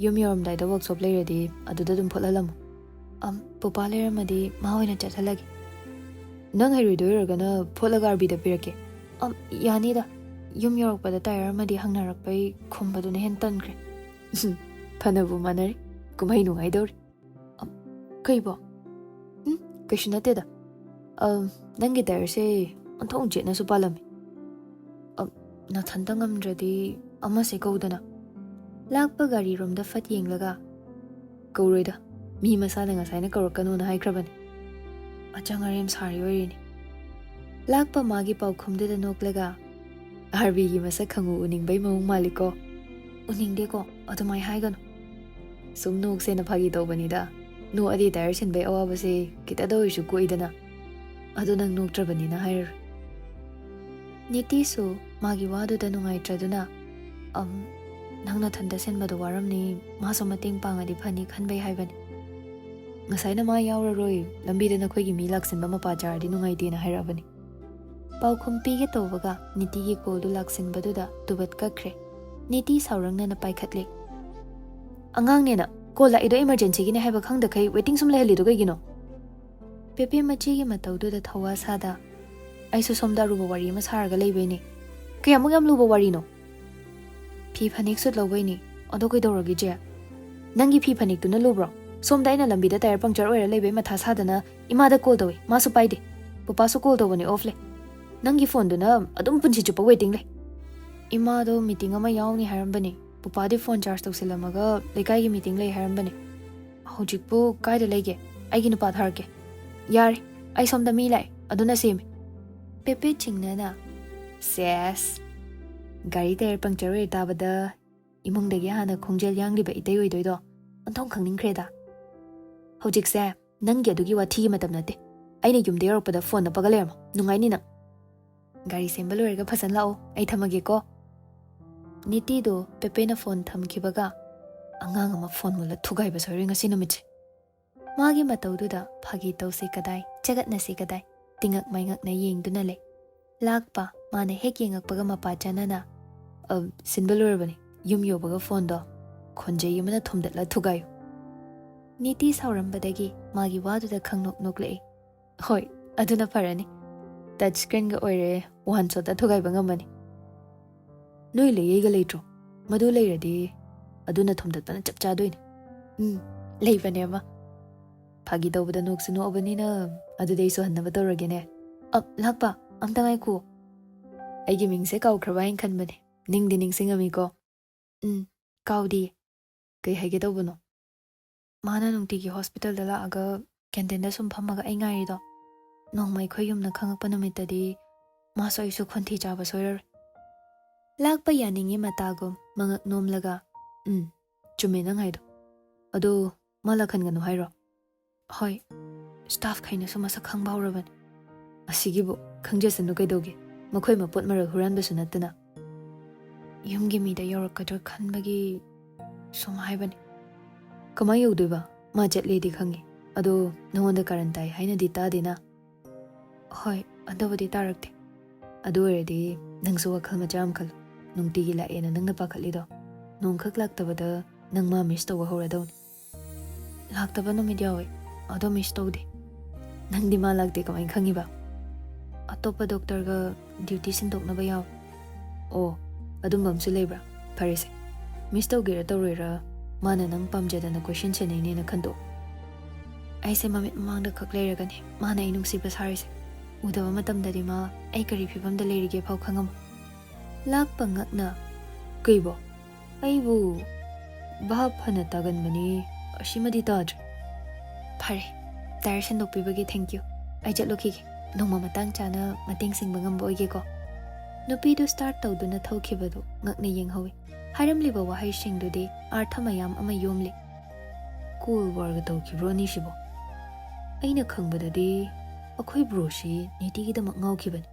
ꯌꯨꯝ ꯌꯧꯔꯝꯗꯥꯏꯗ ꯋꯥꯛꯁꯣꯞ ꯂꯩꯔꯗꯤ ꯑꯗꯨꯗ ꯑꯗꯨꯝ ꯐꯣꯠꯍꯜꯂꯝꯃꯨ꯫" "ꯑꯝ, ꯄꯨꯄꯥ ꯂꯩꯔꯝꯃꯗꯤ ꯃꯥ ꯑꯣꯏꯅ ꯆꯠꯍꯜꯂꯒꯦ꯫" "ꯅꯪ ꯍꯩꯔꯣꯏꯗꯣꯏ ꯑꯣꯏꯔꯒꯅ ꯐꯣꯠꯂꯒ ꯑꯥꯔꯕꯤꯗ ꯄꯤꯔꯛꯀꯦ꯫" "ꯑꯝ, ꯌꯥꯅꯤꯗ꯫ ꯌꯨꯝ ꯌꯧꯔꯛꯄꯗ ꯇꯥꯌꯔ ꯑꯃꯗꯤ ꯍꯪꯅꯔꯛꯄꯩ ꯈꯨꯝꯕꯗꯨꯅ ꯍꯦꯟꯅ ꯇꯟꯈ꯭ꯔꯦ꯫" "ꯐꯅꯕꯨ ꯃꯥꯟꯅꯔꯤ, ꯀꯨꯝꯍꯩ ꯅꯨꯡꯉꯥꯏꯗꯧꯔꯤ꯫" "ꯑꯝ, ꯀꯩꯕꯣ? ꯎꯝ, ꯀꯩꯁꯨ ꯅꯠꯇꯦꯗ꯫ ꯑꯝ, ꯅꯪꯒꯤ ꯇꯥꯌꯔꯁꯦ ꯑꯣꯟꯊꯣꯛ ꯆꯦꯠꯅꯁꯨ ꯄꯥꯜꯂꯝꯃꯤ꯫ ꯑꯝ, ꯅꯊꯟꯇ ꯉꯝꯗ꯭ꯔꯗꯤ ꯑꯃꯁꯦ ꯀꯧꯗꯅ꯫" ꯂꯥꯛꯄ ꯒꯥꯔꯤꯔꯣꯝꯗ ꯐꯠ ꯌꯦꯡꯂꯒ, "ꯀꯧꯔꯣꯏꯗ, ꯃꯤ ꯃꯁꯥꯅ ꯉꯁꯥꯏꯅ ꯀꯧꯔꯛꯀꯅꯣꯅ ꯍꯥꯏꯈ꯭ꯔꯕꯅꯤ꯫ ꯑꯆꯪ ꯑꯔꯦꯝ ꯁꯥꯔꯤ ꯑꯣꯏꯔꯤꯅꯤ꯫" ꯂꯥꯛꯄ ꯃꯥꯒꯤ ꯄꯥꯎꯈꯨꯝꯗꯨꯗ ꯅꯣꯛꯂꯒ, "ꯑꯥꯔꯕꯤꯒꯤ ꯃꯁꯛ ꯈꯪꯎ ꯎꯅꯤꯡꯕꯩ ꯃꯑꯣꯡ ꯃꯥꯜꯂꯤꯀꯣ?" "ꯎꯅꯤꯡꯗꯦꯀꯣ, ꯑꯗꯨꯃꯥꯏ ꯍꯥꯏꯒꯅꯨ꯫ ꯁꯨꯝ ꯅꯣꯛꯁꯦꯅ ꯐꯥꯒꯤ ꯇꯧꯕꯅꯤꯗ꯫ ꯅꯣꯛꯑꯗꯤ ꯇꯥꯏꯌꯔ ꯁꯤꯟꯕꯩ ꯑꯋꯥꯕꯁꯦ ꯈꯤꯇꯗ ꯑꯣꯏꯔꯁꯨ ꯀꯣꯛꯏꯗꯅ꯫ ꯑꯗꯣ ꯅꯪ ꯅꯣꯛꯇ꯭ꯔꯕꯅꯤꯅ ꯍꯥꯏꯔꯔꯣꯏ꯫" ꯅꯤꯇꯤꯁꯨ ꯃꯥꯒꯤ ꯋꯥꯗꯨꯗ ꯅꯨꯡꯉꯥꯏꯇ꯭ꯔꯗꯨꯅ, "ꯑꯝ, ꯅꯪ ꯅꯊꯟꯇ ꯁꯤꯟꯕꯗꯣ ꯋꯥꯔꯝꯅꯤ, ꯃꯥꯁꯨ ꯃꯇꯦꯡ ꯄꯥꯡꯉꯗꯤ ꯐꯅꯤ ꯈꯟꯕꯩ ꯍꯥꯏꯕꯅꯤ꯫ ꯉꯁꯥꯏꯅ ꯃꯥ ꯌꯥꯎꯔꯔꯣꯏ, ꯂꯝꯕꯤꯗ ꯅꯈꯣꯏꯒꯤ ꯃꯤ ꯂꯥꯛꯁꯤꯟꯕ ꯃꯄꯥ ꯆꯥꯔꯗꯤ ꯅꯨꯡꯉꯥꯏꯇꯦꯅ" ꯍꯥꯏꯔꯛꯑꯕꯅꯤ꯫ ꯄꯥꯎꯈꯨꯝ ꯄꯤꯒꯦ ꯇꯧꯕꯒ ꯅꯤꯇꯤꯒꯤ ꯀꯣꯜꯗꯨ ꯂꯥꯛꯁꯤꯟꯕꯗꯨꯗ ꯇꯨꯕꯠ ꯀꯛꯈ꯭ꯔꯦ꯫ ꯅꯤꯇꯤ ꯁꯥꯎꯔꯪꯅꯅ ꯄꯥꯏꯈꯠꯂꯦ꯫ "ꯑꯉꯥꯡꯅꯦꯅ ꯀꯣꯜ ꯂꯥꯛꯏꯗꯣ ꯏꯃꯔꯖꯦꯟꯁꯤꯒꯤꯅꯦ ꯍꯥꯏꯕ ꯈꯪꯗꯈꯩ ꯋꯦꯇꯤꯡ ꯁꯨꯝ ꯂꯩꯍꯜꯂꯤꯗꯣ ꯀꯩꯒꯤꯅꯣ?" ꯄꯦꯄꯦ ꯃꯆꯦꯒꯤ ꯃꯇꯧꯗꯨꯗ ꯊꯧꯋꯥ ꯁꯥꯗ, "ꯑꯩꯁꯨ ꯁꯣꯝꯗ ꯑꯔꯨꯕ ꯋꯥꯔꯤ ꯑꯃ ꯁꯥꯔꯒ ꯂꯩꯕꯩꯅꯦ꯫" "ꯀꯌꯥꯃꯨꯛ ꯌꯥꯝ ꯂꯨꯕ ꯋꯥꯔꯤꯅꯣ?" "ꯐꯤ ꯐꯅꯦꯛ ꯁꯨꯠ ꯂꯧꯕꯩꯅꯦ꯫" "ꯑꯗꯣ ꯀꯩꯗꯧꯔꯒꯦ ꯆꯦ? ꯅꯪꯒꯤ ꯐꯤ ꯐꯅꯦꯛꯇꯨꯅ ꯂꯨꯕ꯭ꯔꯣ? ꯁꯣꯝꯗ ꯑꯩꯅ ꯂꯝꯕꯤꯗ ꯇꯥꯏꯌꯔ ꯄꯪꯆꯔ ꯑꯣꯏꯔ ꯂꯩꯕꯩ ꯃꯊꯥ ꯁꯥꯗꯅ ꯏꯃꯥꯗ ꯀꯣꯜ ꯇꯧꯏ, ꯃꯥꯁꯨ ꯄꯥꯏꯗꯦ꯫ ꯄꯄꯥꯁꯨ ꯀꯣꯜ ꯇꯧꯕꯅꯦ, ꯑꯣꯐ ꯂꯩ꯫ ꯅꯪꯒꯤ ꯐꯣꯟꯗꯨꯅ ꯑꯗꯨꯝ ꯄꯨꯟꯁꯤ ꯆꯨꯞꯄ ꯋꯦꯇꯤꯡ ꯂꯩ꯫" "ꯏꯃꯥꯗꯣ ꯃꯤꯇꯤꯡ ꯑꯃ ꯌꯥꯎꯅꯤ ꯍꯥꯏꯔꯝꯕꯅꯦ, ꯄꯄꯥꯗꯤ ꯐꯣꯟ ꯆꯥꯔꯖ ꯇꯧꯁꯤꯜꯂꯝꯃꯒ ꯂꯩꯀꯥꯏꯒꯤ ꯃꯤꯇꯤꯡ ꯂꯩ ꯍꯥꯏꯔꯝꯕꯅꯦ꯫ ꯍꯧꯖꯤꯛꯄꯨ ꯀꯥꯏꯗ ꯂꯩꯒꯦ? ꯑꯩꯒꯤ ꯅꯨꯄꯥ ꯊꯥꯔꯛꯀꯦ꯫" "ꯌꯥꯔꯦ, ꯑꯩ ꯁꯣꯝꯗ ꯃꯤ ꯂꯥꯛꯑꯦ, ꯑꯗꯨꯅ ꯁꯦꯝꯃꯦ꯫" ꯄꯦꯄꯦ ꯆꯤꯡꯅꯅ, "ꯁꯦꯁ, ꯒꯥꯔꯤ ꯇꯥꯏꯌꯔ ꯄꯪꯆꯔ ꯑꯣꯏꯔꯦ ꯇꯥꯕꯗ ꯏꯃꯨꯡꯗꯒꯤ ꯍꯥꯟꯅ ꯈꯣꯡꯖꯦꯜ ꯌꯥꯡꯂꯤꯕ ꯏꯇꯩ ꯑꯣꯏꯗꯣꯏꯗꯣ ꯑꯣꯟꯊꯣꯛ ꯈꯪꯅꯤꯡꯈ꯭ꯔꯦꯗ꯫ ꯍꯧꯖꯤꯛꯁꯦ ꯅꯪꯒꯤ ꯑꯗꯨꯒꯤ ꯋꯥꯊꯤꯒꯤ ꯃꯇꯝ ꯅꯠꯇꯦ꯫ ꯑꯩꯅ ꯌꯨꯝꯗ ꯌꯧꯔꯛꯄꯗ ꯐꯣꯟ ꯅꯞꯄꯒ ꯂꯩꯔꯝꯃꯣ, ꯅꯨꯡꯉꯥꯏꯅꯤ ꯅꯪ꯫" "ꯒꯥꯔꯤ ꯁꯦꯝꯕ ꯂꯣꯏꯔꯒ ꯐꯖꯅ ꯂꯥꯛꯑꯣ, ꯑꯩ ꯊꯝꯃꯒꯦꯀꯣ꯫" ꯅꯤꯇꯤꯗꯣ ꯄꯦꯄꯦꯅ ꯐꯣꯟ ꯊꯝꯈꯤꯕꯒ, "ꯑꯉꯥꯡ ꯑꯃ ꯐꯣꯟ ꯃꯨꯜꯂ ꯊꯨꯒꯥꯏꯕ ꯁꯣꯏꯔꯣꯏ ꯉꯁꯤ ꯅꯨꯃꯤꯠꯁꯦ꯫ ꯃꯥꯒꯤ ꯃꯇꯧꯗꯨꯗ ꯐꯥꯒꯤ ꯇꯧꯁꯤ ꯀꯗꯥꯏ, ꯆꯒꯠꯅꯁꯤ ꯀꯗꯥꯏ?" ꯇꯤꯉꯛ ꯃꯥꯏꯉꯛꯅ ꯌꯦꯡꯗꯨꯅ ꯂꯩ꯫ ꯂꯥꯛꯄ ꯃꯥꯅ ꯍꯦꯛ ꯌꯦꯡꯉꯛꯄꯒ ꯃꯄꯥ ꯆꯥꯅꯅ, "ꯑ, ꯁꯤꯟꯕ ꯂꯣꯏꯔꯕꯅꯤ, ꯌꯨꯝ ꯌꯧꯕꯒ ꯐꯣꯟꯗꯣ ꯈꯣꯟꯖꯩ ꯑꯃꯅ ꯊꯣꯝꯗꯠꯂ ꯊꯨꯒꯥꯏꯌꯨ꯫" ꯅꯤꯇꯤ ꯁꯥꯎꯔꯝꯕꯗꯒꯤ ꯃꯥꯒꯤ ꯋꯥꯗꯨꯗ ꯈꯪꯅꯣꯛ ꯅꯣꯛꯂꯛꯏ꯫ "ꯍꯣꯏ, ꯑꯗꯨꯅ ꯐꯔꯅꯤ꯫ ꯇꯆ ꯁ꯭ꯀ꯭ꯔꯤꯟꯒ ꯑꯣꯏꯔꯦ, ꯋꯥꯟ ꯁꯣꯠꯇ ꯊꯨꯒꯥꯏꯕ ꯉꯝꯃꯅꯤ꯫" "ꯅꯣꯏ ꯂꯩꯌꯩꯒ ꯂꯩꯇ꯭ꯔꯣ? ꯃꯗꯨ ꯂꯩꯔꯗꯤ ꯑꯗꯨꯅ ꯊꯣꯝꯗꯠꯄꯅ ꯆꯞ ꯆꯥꯗꯣꯏꯅꯦ꯫" "ꯎꯝ, ꯂꯩꯕꯅꯦ ꯑꯃ꯫" ꯐꯥꯒꯤ ꯇꯧꯕꯗ ꯅꯣꯛꯁꯨ ꯅꯣꯛꯑꯕꯅꯤꯅ ꯑꯗꯨꯗꯤ ꯑꯩꯁꯨ ꯍꯟꯅꯕ ꯇꯧꯔꯒꯦꯅꯦ꯫ "ꯑ, ꯂꯥꯛꯄ, ꯑꯝꯇ ꯉꯥꯏꯈꯣ꯫ ꯑꯩꯒꯤ ꯃꯤꯡꯁꯦ ꯀꯥꯎꯈ꯭ꯔꯕ ꯍꯥꯏꯅ ꯈꯟꯕꯅꯦ꯫ ꯅꯤꯡꯗꯤ ꯅꯤꯡꯁꯤꯡꯉꯝꯃꯤꯀꯣ?" "ꯎꯝ, ꯀꯥꯎꯗꯤꯌꯦ꯫ ꯀꯩ ꯍꯥꯏꯒꯦ ꯇꯧꯕꯅꯣ?" "ꯃꯥꯅ ꯅꯨꯡꯇꯤꯒꯤ ꯍꯣꯁꯄꯤꯇꯥꯜꯗ ꯂꯥꯛꯑꯒ ꯀꯦꯟꯇꯤꯟꯗ ꯁꯨꯝ ꯐꯝꯃꯒ ꯑꯩ ꯉꯥꯏꯔꯤꯗꯣ, ꯅꯣꯡꯃ ꯑꯩꯈꯣꯏ ꯌꯨꯝꯅ ꯈꯪꯉꯛꯄ ꯅꯨꯃꯤꯠꯇꯗꯤ ꯃꯥꯁꯨ ꯑꯩꯁꯨ ꯈꯣꯟꯊꯤ ꯆꯥꯕ ꯁꯣꯏꯔꯔꯣꯏ꯫ ꯂꯥꯛꯄ ꯌꯥꯅꯤꯡꯉꯤ ꯃꯇꯥꯒꯨꯝ ꯃꯉꯛ ꯅꯣꯝꯂꯒ, "ꯎꯝ, ꯆꯨꯝꯃꯦ ꯅꯪ ꯍꯥꯏꯗꯣ꯫ ꯑꯗꯣ ꯃꯥ ꯂꯥꯛꯍꯟꯒꯅꯨ ꯍꯥꯏꯔꯣ?" "ꯍꯣꯏ, ꯁ꯭ꯇꯥꯐꯈꯩꯅꯁꯨ ꯃꯁꯛ ꯈꯪꯕ ꯍꯧꯔꯕꯅꯤ꯫ ꯑꯁꯤꯒꯤꯕꯨ ꯈꯪꯖꯁꯅꯨ ꯀꯩꯗꯧꯒꯦ? ꯃꯈꯣꯏ ꯃꯄꯣꯠ ꯃꯔꯜ ꯍꯨꯔꯥꯟꯕꯁꯨ ꯅꯠꯇꯅ꯫ ꯌꯨꯝꯒꯤ ꯃꯤꯗ ꯌꯧꯔꯛꯀꯗ꯭ꯔꯥ ꯈꯟꯕꯒꯤ ꯁꯨꯝ ꯍꯥꯏꯕꯅꯤ꯫" "ꯀꯃꯥꯏ ꯌꯧꯗꯣꯏꯕ? ꯃꯥ ꯆꯠꯂꯦꯗꯤ ꯈꯪꯉꯤ꯫ ꯑꯗꯣ ꯅꯉꯣꯟꯗ ꯀꯥꯔꯟ ꯇꯥꯏ ꯍꯥꯏꯅꯗꯤ ꯇꯥꯗꯦꯅ?" "ꯍꯣꯏ, ꯑꯗꯨꯕꯨꯗꯤ ꯇꯥꯔꯛꯇꯦ꯫" "ꯑꯗꯨ ꯑꯣꯏꯔꯗꯤ ꯅꯪꯁꯨ ꯋꯥꯈꯜ ꯃꯆꯥ ꯑꯃ ꯈꯜꯂꯨ꯫ ꯅꯨꯡꯇꯤꯒꯤ ꯂꯥꯛꯑꯦꯅ ꯅꯪꯅ ꯄꯥꯈꯠꯂꯤꯗꯣ, ꯅꯣꯡꯈꯛ ꯂꯥꯛꯇꯕꯗ ꯅꯪ ꯃꯥ ꯃꯤꯁ ꯇꯧꯕ ꯍꯧꯔꯗꯧꯅꯤ꯫" "ꯂꯥꯛꯇꯕ ꯅꯨꯃꯤꯠ ꯌꯥꯎꯋꯦ, ꯑꯗꯣ ꯃꯤꯁ ꯇꯧꯗꯦ꯫" "ꯅꯪꯗꯤ ꯃꯥ ꯂꯥꯛꯇꯦ ꯀꯃꯥꯏꯅ ꯈꯪꯉꯤꯕ?" "ꯑꯇꯣꯞꯄ ꯗꯣꯛꯇꯔꯒ ꯗ꯭ꯌꯨꯇꯤ ꯁꯤꯟꯗꯣꯛꯅꯕ ꯌꯥꯎꯋꯦ꯫" "ꯑꯣ, ꯑꯗꯨꯝꯕ ꯑꯃꯁꯨ ꯂꯩꯕ꯭ꯔꯥ? ꯐꯔꯦꯁꯦ, ꯃꯤꯁ ꯇꯧꯒꯦꯔꯥ ꯇꯧꯔꯣꯏꯔꯥ, ꯃꯥꯅ ꯅꯪ ꯄꯥꯝꯖꯗꯅ ꯀꯣꯏꯁꯟ ꯁꯦꯟꯅꯩꯅꯦꯅ ꯈꯟꯗꯣꯛꯑꯣ꯫" ꯑꯩꯁꯦ ꯃꯃꯤꯠ ꯃꯃꯥꯡꯗ ꯈꯛ ꯂꯩꯔꯒꯅꯤ ꯃꯥꯅ ꯑꯩ ꯅꯨꯡꯁꯤꯕ ꯁꯥꯔꯤꯁꯦ꯫ ꯎꯗꯕ ꯃꯇꯝꯗꯗꯤ ꯃꯥ ꯑꯩ ꯀꯔꯤ ꯐꯤꯕꯝꯗ ꯂꯩꯔꯤꯒꯦ ꯐꯥꯎ ꯈꯪꯉꯝꯃꯣꯏ꯫ ꯂꯥꯛꯄ ꯉꯛꯅ, "ꯀꯩꯕꯣ? ꯑꯩꯕꯨ ꯚꯥꯞ ꯐꯅ ꯇꯥꯒꯟꯕꯅꯤ, ꯑꯁꯤꯃꯗꯤ ꯇꯥꯗ꯭ꯔꯤ꯫" "ꯐꯔꯦ, ꯇꯥꯌꯔ ꯁꯤꯟꯗꯣꯛꯄꯤꯕꯒꯤ thank you꯫ ꯑꯩ ꯆꯠꯂꯨꯈꯤꯒꯦ꯫ ꯅꯣꯡꯃ ꯃꯇꯥꯡ ꯆꯥꯅ ꯃꯇꯦꯡ ꯁꯤꯡꯕ ꯉꯝꯕ ꯑꯣꯏꯒꯦꯀꯣ꯫" ꯅꯨꯄꯤꯗꯨ ꯁ꯭ꯇꯥꯔꯠ ꯇꯧꯗꯨꯅ ꯊꯧꯈꯤꯕꯗꯨ ꯉꯛꯅ ꯌꯦꯡꯍꯧꯏ꯫ ꯍꯥꯏꯔꯝꯂꯤꯕ ꯋꯥꯍꯩꯁꯤꯡꯗꯨꯗꯤ ꯑꯥꯔꯊ ꯃꯌꯥꯝ ꯑꯃ ꯌꯣꯝꯂꯤ꯫ ꯀꯣꯜ ꯋꯥꯔꯒ ꯇꯧꯈꯤꯕ꯭ꯔꯣ ꯑꯅꯤꯁꯤꯕꯣ? ꯑꯩꯅ ꯈꯪꯕꯗꯗꯤ ꯑꯩꯈꯣꯏ ꯕ꯭ꯔꯣꯁꯤ ꯅꯤꯇꯤꯒꯤꯗꯃꯛ ꯉꯥꯎꯈꯤꯕꯅꯤ꯫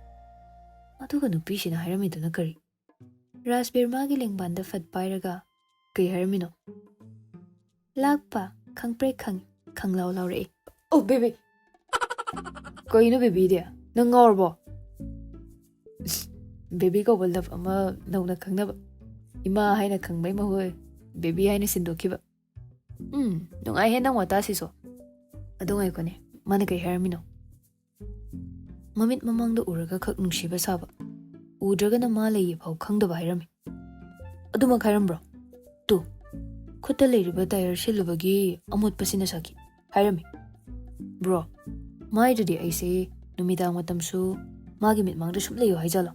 ꯑꯗꯨꯒ ꯅꯨꯄꯤꯁꯤꯅ ꯍꯥꯏꯔꯝꯃꯤꯗꯨꯅ ꯀꯔꯤ? ꯔꯥꯖꯕꯤꯔ ꯃꯥꯒꯤ ꯂꯦꯡꯕꯥꯟꯗ ꯐꯠ ꯄꯥꯏꯔꯒ, "ꯀꯩ ꯍꯥꯏꯔꯝꯃꯤꯅꯣ?" ꯂꯥꯛꯄ ꯈꯪꯄ꯭ꯔꯦꯛ ꯈꯪꯏ, ꯈꯪꯂꯥꯎ ꯂꯥꯎꯔꯛꯏ꯫ "ꯑꯣ, ꯕꯦꯕꯤ!" "ꯀꯩꯅꯣ ꯕꯦꯕꯤꯗꯤ? ꯅꯪ ꯉꯥꯎꯔꯕꯣ?" "ꯕꯦꯕꯤ ꯀꯧꯕ ꯂꯞ ꯑꯃ ꯅꯧꯅ ꯈꯪꯅꯕ꯫ ꯏꯃꯥ ꯍꯥꯏꯅ ꯈꯪꯕꯩ ꯃꯍꯨꯠ ꯕꯦꯕꯤ ꯍꯥꯏꯅ ꯁꯤꯟꯗꯣꯛꯈꯤꯕ꯫ ꯎꯝ, ꯅꯨꯡꯉꯥꯏꯍꯦ ꯅꯪ ꯋꯥꯇꯥꯁꯤꯁꯨ꯫ ꯑꯗꯣ ꯉꯥꯏꯈꯣꯅꯦ, ꯃꯥꯅ ꯀꯩ ꯍꯥꯏꯔꯝꯃꯤꯅꯣ?" ꯃꯃꯤꯠ ꯃꯃꯥꯡꯗ ꯎꯔꯒ ꯈꯛ ꯅꯨꯡꯁꯤꯕ ꯁꯥꯕ, ꯎꯗ꯭ꯔꯒꯅ ꯃꯥ ꯂꯩꯌꯦ ꯐꯥꯎ ꯈꯪꯗꯕ ꯍꯥꯏꯔꯝꯃꯤ꯫ "ꯑꯗꯨꯃꯛ ꯍꯥꯏꯔꯝꯕ꯭ꯔꯣ? ꯇꯨ, ꯈꯨꯠꯇ ꯂꯩꯔꯤꯕ ꯇꯥꯌꯔ ꯁꯤꯜꯂꯨꯕꯒꯤ ꯑꯃꯣꯠꯄꯁꯤꯅ ꯁꯥꯈꯤ ꯍꯥꯏꯔꯝꯃꯤ꯫" "ꯕ꯭ꯔꯣ, ꯃꯥꯏꯗꯨꯗꯤ ꯑꯩꯁꯦ ꯅꯨꯃꯤꯗꯥꯡ ꯃꯇꯝꯁꯨ ꯃꯥꯒꯤ ꯃꯤꯠꯃꯥꯡꯗ ꯁꯨꯝ ꯂꯩꯌꯨ ꯍꯥꯏꯖꯥꯠꯂꯣ?"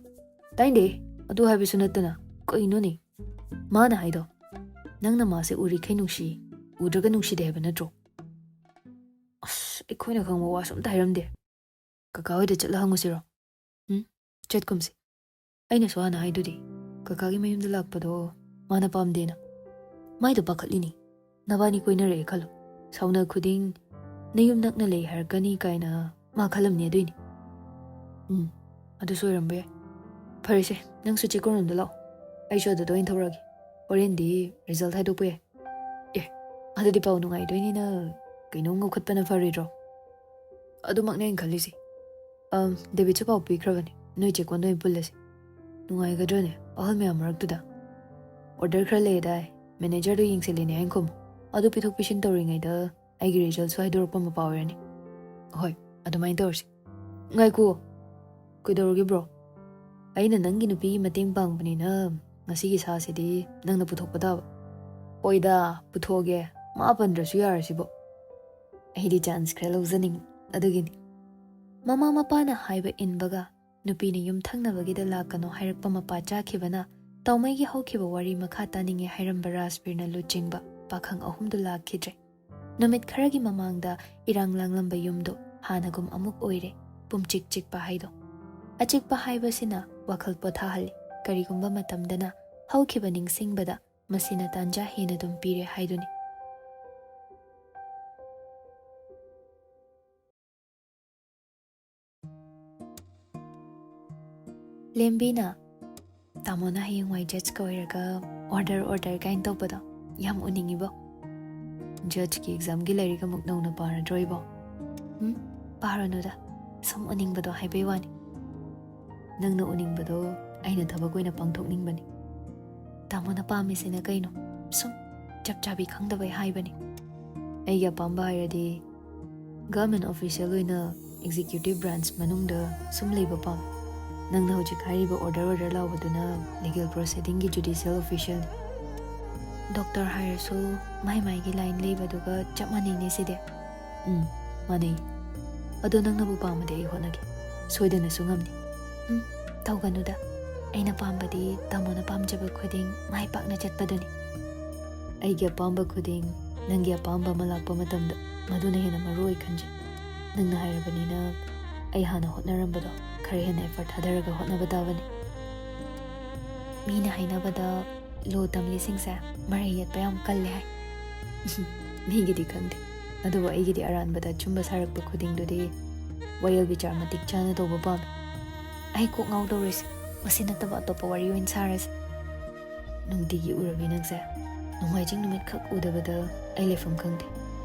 "ꯇꯥꯏꯅꯤꯡꯗꯦ, ꯑꯗꯨ ꯍꯥꯏꯕꯁꯨ ꯅꯠꯇꯅ꯫ ꯀꯩꯅꯣꯅꯦ ꯃꯥꯅ ꯍꯥꯏꯗꯣ? ꯅꯪꯅ ꯃꯥꯁꯦ ꯎꯔꯤꯈꯩ ꯅꯨꯡꯁꯤ, ꯎꯗ꯭ꯔꯒ ꯅꯨꯡꯁꯤꯗꯦ ꯍꯥꯏꯕ ꯅꯠꯇ꯭ꯔꯣ?" "ꯑꯁ, ꯑꯩꯈꯣꯏꯅ ꯈꯪꯕ ꯋꯥꯁꯨ ꯑꯝꯇ ꯍꯥꯏꯔꯝꯗꯦ꯫" ꯀꯀꯥ ꯍꯣꯏꯗ ꯆꯠꯂ ꯍꯪꯉꯨꯁꯤꯔꯣ? ꯎꯝ, ꯆꯠꯀꯨꯝꯁꯤ꯫ ꯑꯩꯅꯁꯨ ꯍꯥꯟꯅ ꯍꯥꯏꯗꯨꯗꯤ, ꯀꯀꯥꯒꯤ ꯃꯌꯨꯝꯗ ꯂꯥꯛꯄꯗꯣ ꯃꯥꯅ ꯄꯥꯝꯗꯦꯅ꯫ ꯃꯥꯏꯗꯣ ꯄꯥꯈꯠꯂꯤꯅꯤ꯫ ꯅꯕꯥꯅꯤ ꯀꯣꯏꯅꯔꯛꯑꯦ ꯈꯜꯂꯣ, ꯁꯥꯎꯅ ꯈꯨꯗꯤꯡ "ꯅꯌꯨꯝ ꯅꯛꯅ ꯂꯩ ꯍꯥꯏꯔꯛꯀꯅꯤ" ꯀꯥꯏꯅ ꯃꯥ ꯈꯜꯂꯝꯅꯤ ꯑꯗꯨꯏꯅꯤ꯫ ꯎꯝ, ꯑꯗꯨꯁꯨ ꯑꯣꯏꯔꯝꯕ ꯌꯥꯏ꯫ ꯐꯔꯦꯁꯦ, ꯅꯪꯁꯨ ꯆꯦ ꯀꯣꯔꯣꯟꯗ ꯂꯥꯛꯑꯣ, ꯑꯩꯁꯨ ꯑꯗꯨꯗ ꯑꯣꯏꯅ ꯊꯧꯔꯛꯑꯒꯦ꯫ ꯍꯣꯔꯦꯟꯗꯤ ꯔꯤꯖꯜ ꯍꯥꯏꯗꯣꯛꯄ ꯌꯥꯏ꯫ ꯑꯦ, ꯑꯗꯨꯗꯤ ꯄꯥꯎ ꯅꯨꯡꯉꯥꯏꯗꯣꯏꯅꯤꯅ ꯀꯩꯅꯣꯝ ꯉꯧꯈꯠꯄꯅ ꯐꯔꯣꯏꯗ꯭ꯔꯣ? ꯑꯗꯨꯃꯛꯅꯦ ꯑꯩꯅ ꯈꯜꯂꯤꯁꯦ꯫ ꯑꯝ, ꯗꯦꯕꯤꯠꯁꯨ ꯄꯥꯎ ꯄꯤꯈ꯭ꯔꯕꯅꯦ, ꯅꯣꯏ ꯆꯦꯀꯣꯟꯗ ꯑꯣꯏꯅ ꯄꯨꯜꯂꯁꯤ꯫ ꯅꯨꯡꯉꯥꯏꯒꯗ꯭ꯔꯅꯦ ꯑꯍꯜ ꯃꯌꯥꯝ ꯃꯔꯛꯇꯨꯗ? ꯑꯣꯔꯗꯔ ꯈꯔ ꯂꯩꯌꯦꯗꯥꯏ, ꯃꯦꯅꯦꯖꯔꯗꯣ ꯌꯦꯡꯁꯤꯜꯂꯤꯅꯦ ꯍꯥꯏꯅ ꯈꯨꯝꯃꯨ꯫ ꯑꯗꯨ ꯄꯤꯊꯣꯛ ꯄꯤꯁꯤꯟ ꯇꯧꯔꯤꯉꯩꯗ ꯑꯩꯒꯤ ꯔꯤꯖꯜꯁꯨ ꯍꯥꯏꯗꯣꯔꯛꯄ ꯃꯄꯥ ꯑꯣꯏꯔꯅꯤ꯫ ꯍꯣꯏ, ꯑꯗꯨꯃꯥꯏꯅ ꯇꯧꯔꯁꯤ꯫ ꯉꯥꯏꯈꯣ, ꯀꯩꯗꯧꯔꯒꯦ ꯕ꯭ꯔꯣ? ꯑꯩꯅ ꯅꯪꯒꯤ ꯅꯨꯄꯤꯒꯤ ꯃꯇꯦꯡ ꯄꯥꯡꯕꯅꯤꯅ ꯉꯁꯤꯒꯤ ꯁꯥꯁꯤꯗꯤ ꯅꯪꯅ ꯄꯨꯊꯣꯛꯄ ꯇꯥꯕ꯫ ꯍꯣꯏꯗ, ꯄꯨꯊꯣꯛꯑꯒꯦ, ꯃꯥ ꯄꯟꯗ꯭ꯔꯁꯨ ꯌꯥꯔꯁꯤꯕꯣ꯫ ꯑꯩꯗꯤ ꯆꯥꯟꯁ ꯈꯔ ꯂꯧꯖꯅꯤꯡ, ꯑꯗꯨꯒꯤꯅꯤ꯫ ꯃꯃꯥ ꯃꯄꯥꯅ ꯍꯥꯏꯕ ꯏꯟꯕꯒ ꯅꯨꯄꯤꯅ ꯌꯨꯝ ꯊꯪꯅꯕꯒꯤꯗ ꯂꯥꯛꯀꯅꯣ ꯍꯥꯏꯔꯛꯄ ꯃꯄꯥ ꯆꯥꯈꯤꯕꯅ ꯇꯥꯎꯃꯩꯒꯤ ꯍꯧꯈꯤꯕ ꯋꯥꯔꯤ ꯃꯈꯥ ꯇꯥꯅꯤꯡꯉꯦ ꯍꯥꯏꯔꯝꯕ ꯔꯥꯖꯕꯤꯔꯅ ꯂꯨꯆꯤꯡꯕ ꯄꯥꯈꯪ ꯑꯍꯨꯝꯗꯨ ꯂꯥꯛꯈꯤꯗ꯭ꯔꯦ꯫ ꯅꯨꯃꯤꯠ ꯈꯔꯒꯤ ꯃꯃꯥꯡꯗ ꯏꯔꯥꯡ ꯂꯥꯡꯂꯝꯕ ꯌꯨꯝꯗꯨ ꯍꯥꯟꯅꯒꯨꯝ ꯑꯃꯨꯛ ꯑꯣꯏꯔꯦ, ꯄꯨꯝꯆꯤꯛ ꯆꯤꯛꯄ ꯍꯥꯏꯗꯣ꯫ ꯑꯆꯤꯛꯄ ꯍꯥꯏꯕꯁꯤꯅ ꯋꯥꯈꯜ ꯄꯣꯊꯥꯍꯜꯂꯤ꯫ ꯀꯔꯤꯒꯨꯝꯕ ꯃꯇꯝꯗꯅ ꯍꯧꯈꯤꯕ ꯅꯤꯡꯁꯤꯡꯕꯗ ꯃꯁꯤꯅ ꯇꯥꯟꯖꯥ ꯍꯦꯟꯅ ꯑꯗꯨꯝ ꯄꯤꯔꯦ ꯍꯥꯏꯗꯨꯅꯤ꯫ ꯂꯦꯝꯕꯤꯅ, "ꯇꯥꯃꯣꯅ ꯍꯌꯦꯡꯋꯥꯏ ꯖꯠꯁꯀ ꯑꯣꯏꯔꯒ ꯑꯣꯔꯗꯔ ꯑꯣꯔꯗꯔ ꯀꯥꯏꯅ ꯇꯧꯕꯗꯣ ꯌꯥꯝ ꯎꯅꯤꯡꯉꯤꯕꯣ꯫ ꯖꯠꯁꯀꯤ ꯑꯦꯛꯖꯥꯝꯒꯤ ꯂꯥꯏꯔꯤꯛ ꯑꯃꯨꯛ ꯅꯧꯅ ꯄꯥꯔꯗ꯭ꯔꯣ ꯏꯕꯣ?" "ꯎꯝ, ꯄꯥꯔꯨꯅꯨꯗ, ꯁꯨꯝ ꯎꯅꯤꯡꯕꯗꯣ ꯍꯥꯏꯕꯩ ꯋꯥꯅꯤ꯫ ꯅꯪꯅ ꯎꯅꯤꯡꯕꯗꯣ ꯑꯩꯅ ꯊꯕꯛ ꯑꯣꯏꯅ ꯄꯥꯡꯊꯣꯛꯅꯤꯡꯕꯅꯤ꯫ ꯇꯥꯃꯣꯅ ꯄꯥꯝꯃꯤꯁꯤꯅ ꯀꯩꯅꯣ? ꯁꯨꯝ ꯆꯞ ꯆꯥꯕꯤ ꯈꯪꯗꯕꯩ ꯍꯥꯏꯕꯅꯤ꯫ ꯑꯩꯒꯤ ꯑꯄꯥꯝꯕ ꯍꯥꯏꯔꯗꯤ ꯒꯚꯔꯟꯃꯦꯟ ꯑꯣꯐꯤꯁꯤꯌꯦꯜ ꯑꯣꯏꯅ ꯑꯦꯛꯖꯤꯀ꯭ꯌꯨꯇꯤꯚ ꯕ꯭ꯔꯥꯟꯁ ꯃꯅꯨꯡꯗ ꯁꯨꯝ ꯂꯩꯕ ꯄꯥꯝꯃꯤ꯫ ꯅꯪꯅ ꯍꯧꯖꯤꯛ ꯍꯥꯏꯔꯤꯕ ꯑꯣꯔꯗꯔ ꯑꯣꯔꯗꯔ ꯂꯥꯎꯕꯗꯨꯅ ꯂꯤꯒꯦꯜ ꯄ꯭ꯔꯣꯁꯤꯗꯤꯡꯒꯤ ꯖꯨꯗꯤꯁꯤꯌꯦꯜ ꯑꯣꯐꯤꯁꯤꯌꯦꯜꯅꯤ꯫ ꯗꯣꯛꯇꯔ ꯍꯥꯏꯔꯁꯨ ꯃꯥꯏ ꯃꯥꯏꯒꯤ ꯂꯥꯏꯟ ꯂꯩꯕꯗꯨꯒ ꯆꯞ ꯃꯥꯟꯅꯩꯅꯦ ꯁꯤꯗꯤ꯫" "ꯎꯝ, ꯃꯥꯟꯅꯩ꯫ ꯑꯗꯣ ꯅꯪꯅꯕꯨ ꯄꯥꯝꯃꯗꯤ ꯑꯩ ꯍꯣꯠꯅꯒꯦ꯫ ꯁꯣꯏꯗꯅꯁꯨ ꯉꯝꯅꯤ꯫" "ꯎꯝ, ꯇꯧꯒꯅꯨꯗ꯫ ꯑꯩꯅ ꯄꯥꯝꯕꯗꯤ ꯇꯥꯃꯣꯅ ꯄꯥꯝꯖꯕ ꯈꯨꯗꯤꯡ ꯃꯥꯏ ꯄꯥꯛꯅ ꯆꯠꯄꯗꯨꯅꯤ꯫" "ꯑꯩꯒꯤ ꯑꯄꯥꯝꯕ ꯈꯨꯗꯤꯡ ꯅꯪꯒꯤ ꯑꯄꯥꯝꯕ ꯑꯃ ꯂꯥꯛꯄ ꯃꯇꯝꯗ ꯃꯗꯨꯅ ꯍꯦꯟꯅ ꯃꯔꯨ ꯑꯣꯏ ꯈꯟꯖꯩ꯫ ꯅꯪꯅ ꯍꯥꯏꯔꯕꯅꯤꯅ ꯑꯩ ꯍꯥꯟꯅ ꯍꯣꯠꯅꯔꯝꯕꯗꯣ ꯈꯔ ꯍꯦꯟꯅ effort ꯊꯥꯗꯔꯒ ꯍꯣꯠꯅꯕ ꯇꯥꯕꯅꯤ꯫ ꯃꯤꯅ ꯍꯥꯏꯅꯕꯗ ꯂꯣ ꯇꯝꯂꯤꯁꯤꯡꯁꯦ ꯃꯔꯩ ꯌꯦꯠꯄ ꯌꯥꯝ ꯀꯜꯂꯦ ꯍꯥꯏ꯫ ꯃꯤꯒꯤꯗꯤ ꯈꯪꯗꯦ, ꯑꯗꯨꯕꯨ ꯑꯩꯒꯤꯗꯤ ꯑꯔꯥꯟꯕꯗ ꯑꯆꯨꯝꯕ ꯁꯥꯔꯛꯄ ꯈꯨꯗꯤꯡꯗꯨꯗꯤ ꯋꯥꯌꯦꯜ ꯕꯤꯆꯥꯔ ꯃꯇꯤꯛ ꯆꯥꯅ ꯇꯧꯕ ꯄꯥꯝꯃꯤ꯫ ꯑꯩ ꯀꯣꯛ ꯉꯥꯎꯗꯧꯔꯦꯁꯦ, ꯃꯁꯤ ꯅꯠꯇꯕ ꯑꯇꯣꯞꯄ ꯋꯥꯔꯤ ꯑꯣꯏꯅ ꯁꯥꯔꯁꯦ꯫ ꯅꯨꯡꯇꯤꯒꯤ ꯎꯔꯕꯤ ꯅꯪꯁꯦ, ꯅꯣꯡꯃꯥꯏꯖꯤꯡ ꯅꯨꯃꯤꯠꯈꯛ ꯎꯗꯕꯗ ꯑꯩ ꯂꯩꯐꯝ ꯈꯪꯗꯦ꯫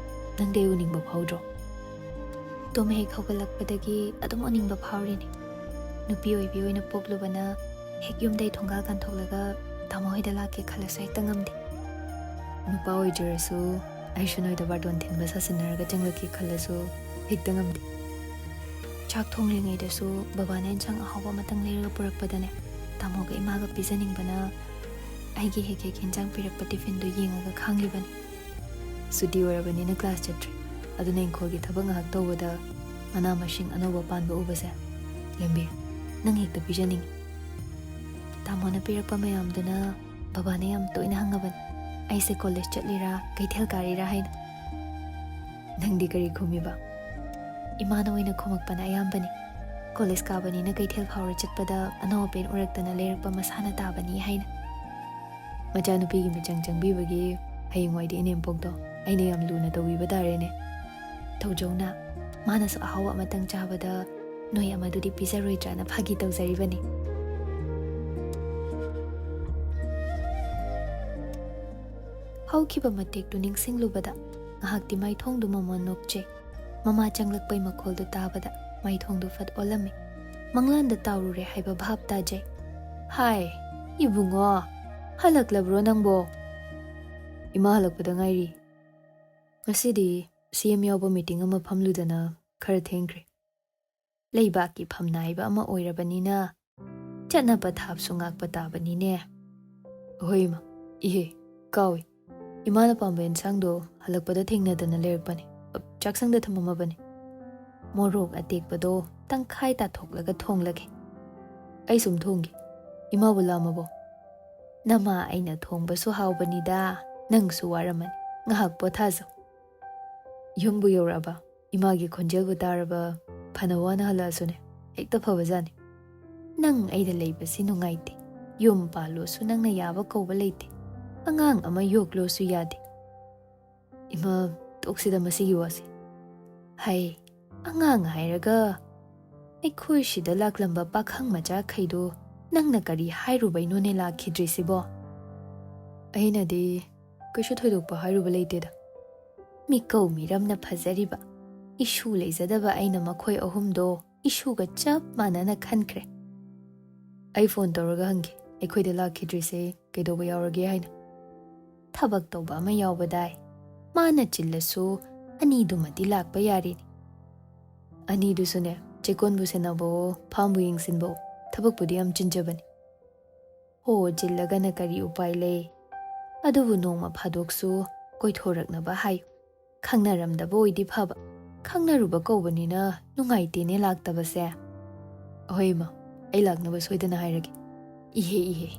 ꯅꯪꯗꯤ ꯑꯩ ꯎꯅꯤꯡꯕ ꯐꯥꯎꯗ꯭ꯔꯣ? ꯇꯨꯝ ꯍꯦꯛ ꯍꯧꯒꯠꯂꯛꯄꯗꯒꯤ ꯑꯗꯨꯝ ꯎꯅꯤꯡꯕ ꯐꯥꯎꯔꯤꯅꯤ꯫ ꯅꯨꯄꯤ ꯑꯣꯏꯕꯤ ꯑꯣꯏꯅ ꯄꯣꯛꯂꯨꯕꯅ ꯍꯦꯛ ꯌꯨꯝꯗꯩ ꯊꯣꯡꯒꯥꯜ ꯀꯥꯟꯊꯣꯛꯂꯒ ꯇꯥꯃꯣ ꯍꯣꯏꯗ ꯂꯥꯛꯀꯦ ꯈꯜꯂꯁꯨ ꯍꯦꯛꯇ ꯉꯝꯗꯦ꯫ ꯅꯨꯄꯥ ꯑꯣꯏꯖꯔꯁꯨ ꯑꯩꯁꯨ ꯅꯣꯏꯗ ꯕꯥꯔꯇꯣꯟ ꯊꯤꯟꯕ ꯁꯥꯁꯤꯟꯅꯔꯒ ꯆꯪꯂꯛꯀꯦ ꯈꯜꯂꯁꯨ ꯍꯦꯛꯇ ꯉꯝꯗꯦ꯫ ꯆꯥꯛ ꯊꯣꯡꯂꯤꯉꯩꯗꯁꯨ ꯕꯕꯥꯅ ꯏꯟꯁꯥꯡ ꯑꯍꯥꯎꯕ ꯑꯃꯇꯪ ꯂꯩꯔꯒ ꯄꯨꯔꯛꯄꯗꯅꯦ, ꯇꯥꯃꯣꯒ ꯏꯃꯥꯒ ꯄꯤꯖꯅꯤꯡꯕꯅ ꯑꯩꯒꯤ ꯍꯦꯛ ꯍꯦꯛ ꯏꯟꯁꯥꯡ ꯄꯤꯔꯛꯄ ꯇꯤꯐꯤꯟꯗꯨ ꯌꯦꯡꯉꯒ ꯈꯥꯡꯂꯤꯕꯅꯤ꯫ ꯁꯨꯇꯤ ꯑꯣꯏꯔꯕꯅꯤꯅ ꯀ꯭ꯂꯥꯁ ꯆꯠꯇ꯭ꯔꯤ, ꯑꯗꯨꯅ ꯏꯪꯈꯣꯜꯒꯤ ꯊꯕꯛ ꯉꯥꯏꯍꯥꯛ ꯇꯧꯕꯗ ꯃꯅꯥ ꯃꯁꯤꯡ ꯑꯅꯧꯕ ꯄꯥꯟꯕ ꯎꯕꯁꯦ, ꯂꯦꯝꯕꯤ, ꯅꯪ ꯍꯦꯛꯇ ꯄꯤꯖꯅꯤꯡꯉꯤ꯫ ꯇꯥꯃꯣꯅ ꯄꯤꯔꯛꯄ ꯃꯌꯥꯝꯗꯨꯅ ꯕꯕꯥꯅ ꯌꯥꯝ ꯇꯣꯏꯅ ꯍꯪꯉꯕꯅꯤ, ꯑꯩꯁꯦ ꯀꯣꯂꯦꯖ ꯆꯠꯂꯤꯔꯥ ꯀꯩꯊꯦꯜ ꯀꯥꯔꯤꯔꯥ ꯍꯥꯏꯅ꯫ ꯅꯪꯗꯤ ꯀꯔꯤ ꯈꯨꯝꯃꯤꯕ? ꯏꯃꯥꯅ ꯑꯣꯏꯅ ꯈꯨꯝꯃꯛꯄꯅ ꯑꯌꯥꯝꯕꯅꯤ꯫ ꯀꯣꯂꯦꯖ ꯀꯥꯕꯅꯤꯅ ꯀꯩꯊꯦꯜ ꯐꯥꯎꯔ ꯆꯠꯄꯗ ꯑꯅꯧ ꯑꯄꯦꯟ ꯎꯔꯛꯇꯅ ꯂꯩꯔꯛꯄ ꯃꯁꯥꯅ ꯇꯥꯕꯅꯤ ꯍꯥꯏꯅ꯫ ꯃꯆꯥꯅꯨꯄꯤꯒꯤ ꯃꯤꯆꯪ ꯆꯪꯕꯤꯕꯒꯤ ꯍꯌꯦꯡꯋꯥꯏꯗꯤ ꯏꯅꯦꯝꯄꯣꯛꯇꯣ ꯑꯩꯅ ꯌꯥꯝ ꯂꯨꯅ ꯇꯧꯕꯤꯕ ꯇꯥꯔꯦꯅꯦ꯫ ꯇꯧꯖꯧꯅ, ꯃꯥꯅꯁꯨ ꯑꯍꯥꯎꯕ ꯑꯃꯇꯪ ꯆꯥꯕꯗ ꯅꯣꯏ ꯑꯃꯗꯨꯗꯤ ꯄꯤꯖꯔꯣꯏꯗ꯭ꯔꯥꯅ ꯐꯥꯒꯤ ꯇꯧꯖꯔꯤꯕꯅꯤ꯫ ꯍꯧꯈꯤꯕ ꯃꯇꯦꯛꯇꯨ ꯅꯤꯡꯁꯤꯡꯂꯨꯕꯗ ꯉꯥꯏꯍꯥꯛꯇꯤ ꯃꯥꯏꯊꯣꯡꯗꯨ ꯃꯃꯣꯟ ꯅꯣꯛꯆꯩ꯫ ꯃꯃꯥ ꯆꯪꯂꯛꯄꯩ ꯃꯈꯣꯜꯗꯨ ꯇꯥꯕꯗ ꯃꯥꯏꯊꯣꯡꯗꯨ ꯐꯠ ꯑꯣꯜꯂꯝꯃꯤ꯫ ꯃꯪꯂꯥꯟꯗ ꯇꯥꯎꯔꯨꯔꯦ ꯍꯥꯏꯕ ꯚꯥꯞ ꯇꯥꯖꯩ꯫ "ꯍꯥꯏ, ꯏꯕꯨꯡꯉꯣ, ꯍꯜꯂꯛꯂꯕ꯭ꯔꯣ ꯅꯪꯕꯣ?" "ꯏꯃꯥ ꯍꯜꯂꯛꯄꯗ ꯉꯥꯏꯔꯤ꯫ ꯉꯁꯤꯗꯤ ꯁꯤ ꯑꯦꯝ ꯌꯥꯎꯕ ꯃꯤꯇꯤꯡ ꯑꯃ ꯐꯝꯂꯨꯗꯅ ꯈꯔ ꯊꯦꯡꯈ꯭ꯔꯦ꯫ ꯂꯩꯕꯥꯛꯀꯤ ꯐꯝꯅꯥꯏꯕ ꯑꯃ ꯑꯣꯏꯔꯕꯅꯤꯅ ꯆꯠꯅ ꯄꯊꯥꯞꯁꯨ ꯉꯥꯛꯄ ꯇꯥꯕꯅꯤꯅꯦ꯫" "ꯍꯣꯏ ꯏꯃꯥ, ꯏꯍꯦ, ꯀꯥꯎꯏ꯫ ꯏꯃꯥꯅ ꯄꯥꯝꯕ ꯏꯟꯁꯥꯡꯗꯣ ꯍꯜꯂꯛꯄꯗ ꯊꯦꯡꯅꯗꯅ ꯂꯩꯔꯛꯄꯅꯤ꯫ ꯆꯥꯛꯁꯪꯗ ꯊꯝꯃꯝꯃꯕꯅꯤ꯫ ꯃꯣꯔꯣꯛ ꯑꯇꯦꯛꯄꯗꯣ ꯇꯪꯈꯥꯏ ꯇꯥꯊꯣꯛꯂꯒ ꯊꯣꯡꯂꯒꯦ꯫ ꯑꯩ ꯁꯨꯝ ꯊꯣꯡꯒꯦ꯫ ꯏꯃꯥꯕꯨ ꯂꯥꯝꯃꯕꯣ?" "ꯅꯃꯥ ꯑꯩꯅ ꯊꯣꯡꯕꯁꯨ ꯍꯥꯎꯕꯅꯤꯗ꯫ ꯅꯪꯁꯨ ꯋꯥꯔꯝꯃꯅꯤ꯫ ꯉꯥꯏꯍꯥꯛ ꯄꯣꯊꯥꯖꯧ꯫" ꯌꯨꯝꯕꯨ ꯌꯧꯔꯛꯑꯕ? ꯏꯃꯥꯒꯤ ꯈꯣꯟꯖꯦꯜꯕꯨ ꯇꯥꯔꯕ ꯐꯅ ꯋꯥꯅ ꯍꯜꯂꯛꯑꯁꯨꯅꯦ, ꯍꯦꯛꯇ ꯐꯕꯖꯥꯠꯅꯤ꯫ ꯅꯪ ꯑꯩꯗ ꯂꯩꯕꯁꯤ ꯅꯨꯡꯉꯥꯏꯇꯦ꯫ ꯌꯨꯝ ꯄꯥꯜꯂꯣꯁꯨ ꯅꯪꯅ ꯌꯥꯕ ꯀꯧꯕ ꯂꯩꯇꯦ꯫ ꯑꯉꯥꯡ ꯑꯃ ꯌꯣꯛꯂꯣꯁꯨ ꯌꯥꯗꯦ꯫ ꯏꯃꯥ, ꯇꯣꯛꯁꯤꯗ ꯃꯁꯤꯒꯤ ꯋꯥꯁꯦ꯫ ꯍꯥꯏ, ꯑꯉꯥꯡ ꯍꯥꯏꯔꯒ ꯑꯩꯈꯣꯏ ꯁꯤꯗ ꯂꯥꯛꯂꯝꯕ ꯄꯥꯈꯪ ꯃꯆꯥꯈꯩꯗꯣ ꯅꯪꯅ ꯀꯔꯤ ꯍꯥꯏꯔꯨꯕꯩꯅꯣꯅꯦ ꯂꯥꯛꯈꯤꯗ꯭ꯔꯤꯁꯤꯕꯣ? ꯑꯩꯅꯗꯤ ꯀꯩꯁꯨ ꯊꯣꯏꯗꯣꯛꯄ ꯍꯥꯏꯔꯨꯕ ꯂꯩꯇꯦꯗ꯫ ꯃꯤꯀꯧ ꯃꯤꯔꯝꯅ ꯐꯖꯔꯤꯕ, ꯏꯁꯨ ꯂꯩꯖꯗꯕ ꯑꯩꯅ ꯃꯈꯣꯏ ꯑꯍꯨꯝꯗꯣ ꯏꯁꯨꯒ ꯆꯞ ꯃꯥꯟꯅꯅ ꯈꯟꯈ꯭ꯔꯦ꯫ ꯑꯩ ꯐꯣꯟ ꯇꯧꯔꯒ ꯍꯪꯈꯤ, ꯑꯩꯈꯣꯏꯗ ꯂꯥꯛꯈꯤꯗ꯭ꯔꯤꯁꯦ ꯀꯩꯗꯧꯕ ꯌꯥꯎꯔꯒꯦ ꯍꯥꯏꯅ꯫ ꯊꯕꯛ ꯇꯧꯕ ꯑꯃ ꯌꯥꯎꯕꯗꯥꯏ꯫ ꯃꯥꯅ ꯆꯤꯜꯂꯁꯨ ꯑꯅꯤꯗꯨꯃꯗꯤ ꯂꯥꯛꯄ ꯌꯥꯔꯤꯅꯤ꯫ ꯑꯅꯤꯗꯨꯁꯨꯅꯦ, ꯆꯦꯛꯀꯣꯟꯕꯨ ꯁꯦꯟꯅꯕꯋꯣ, ꯐꯥꯝꯕꯨ ꯌꯦꯡꯁꯤꯟꯕꯋꯣ, ꯊꯕꯛꯄꯨꯗꯤ ꯌꯥꯝ ꯆꯤꯟꯖꯕꯅꯤ꯫ ꯍꯣ, ꯆꯤꯜꯂꯒꯅ ꯀꯔꯤ ꯎꯄꯥꯏ ꯂꯩ? ꯑꯗꯨꯕꯨ ꯅꯣꯡꯃ ꯐꯥꯗꯣꯛꯁꯨ ꯀꯣꯏꯊꯣꯔꯛꯅꯕ ꯍꯥꯏꯌꯨ꯫ ꯈꯪꯅꯔꯝꯗꯕ ꯑꯣꯏꯗꯤ ꯐꯕ, ꯈꯪꯅꯔꯨꯕ ꯀꯧꯕꯅꯤꯅ ꯅꯨꯡꯉꯥꯏꯇꯦꯅꯦ ꯂꯥꯛꯇꯕꯁꯦ꯫ ꯑꯍꯣꯏ ꯏꯃꯥ, ꯑꯩ ꯂꯥꯛꯅꯕ ꯁꯣꯏꯗꯅ ꯍꯥꯏꯔꯒꯦ꯫ ꯏꯍꯦ ꯏꯍꯦ,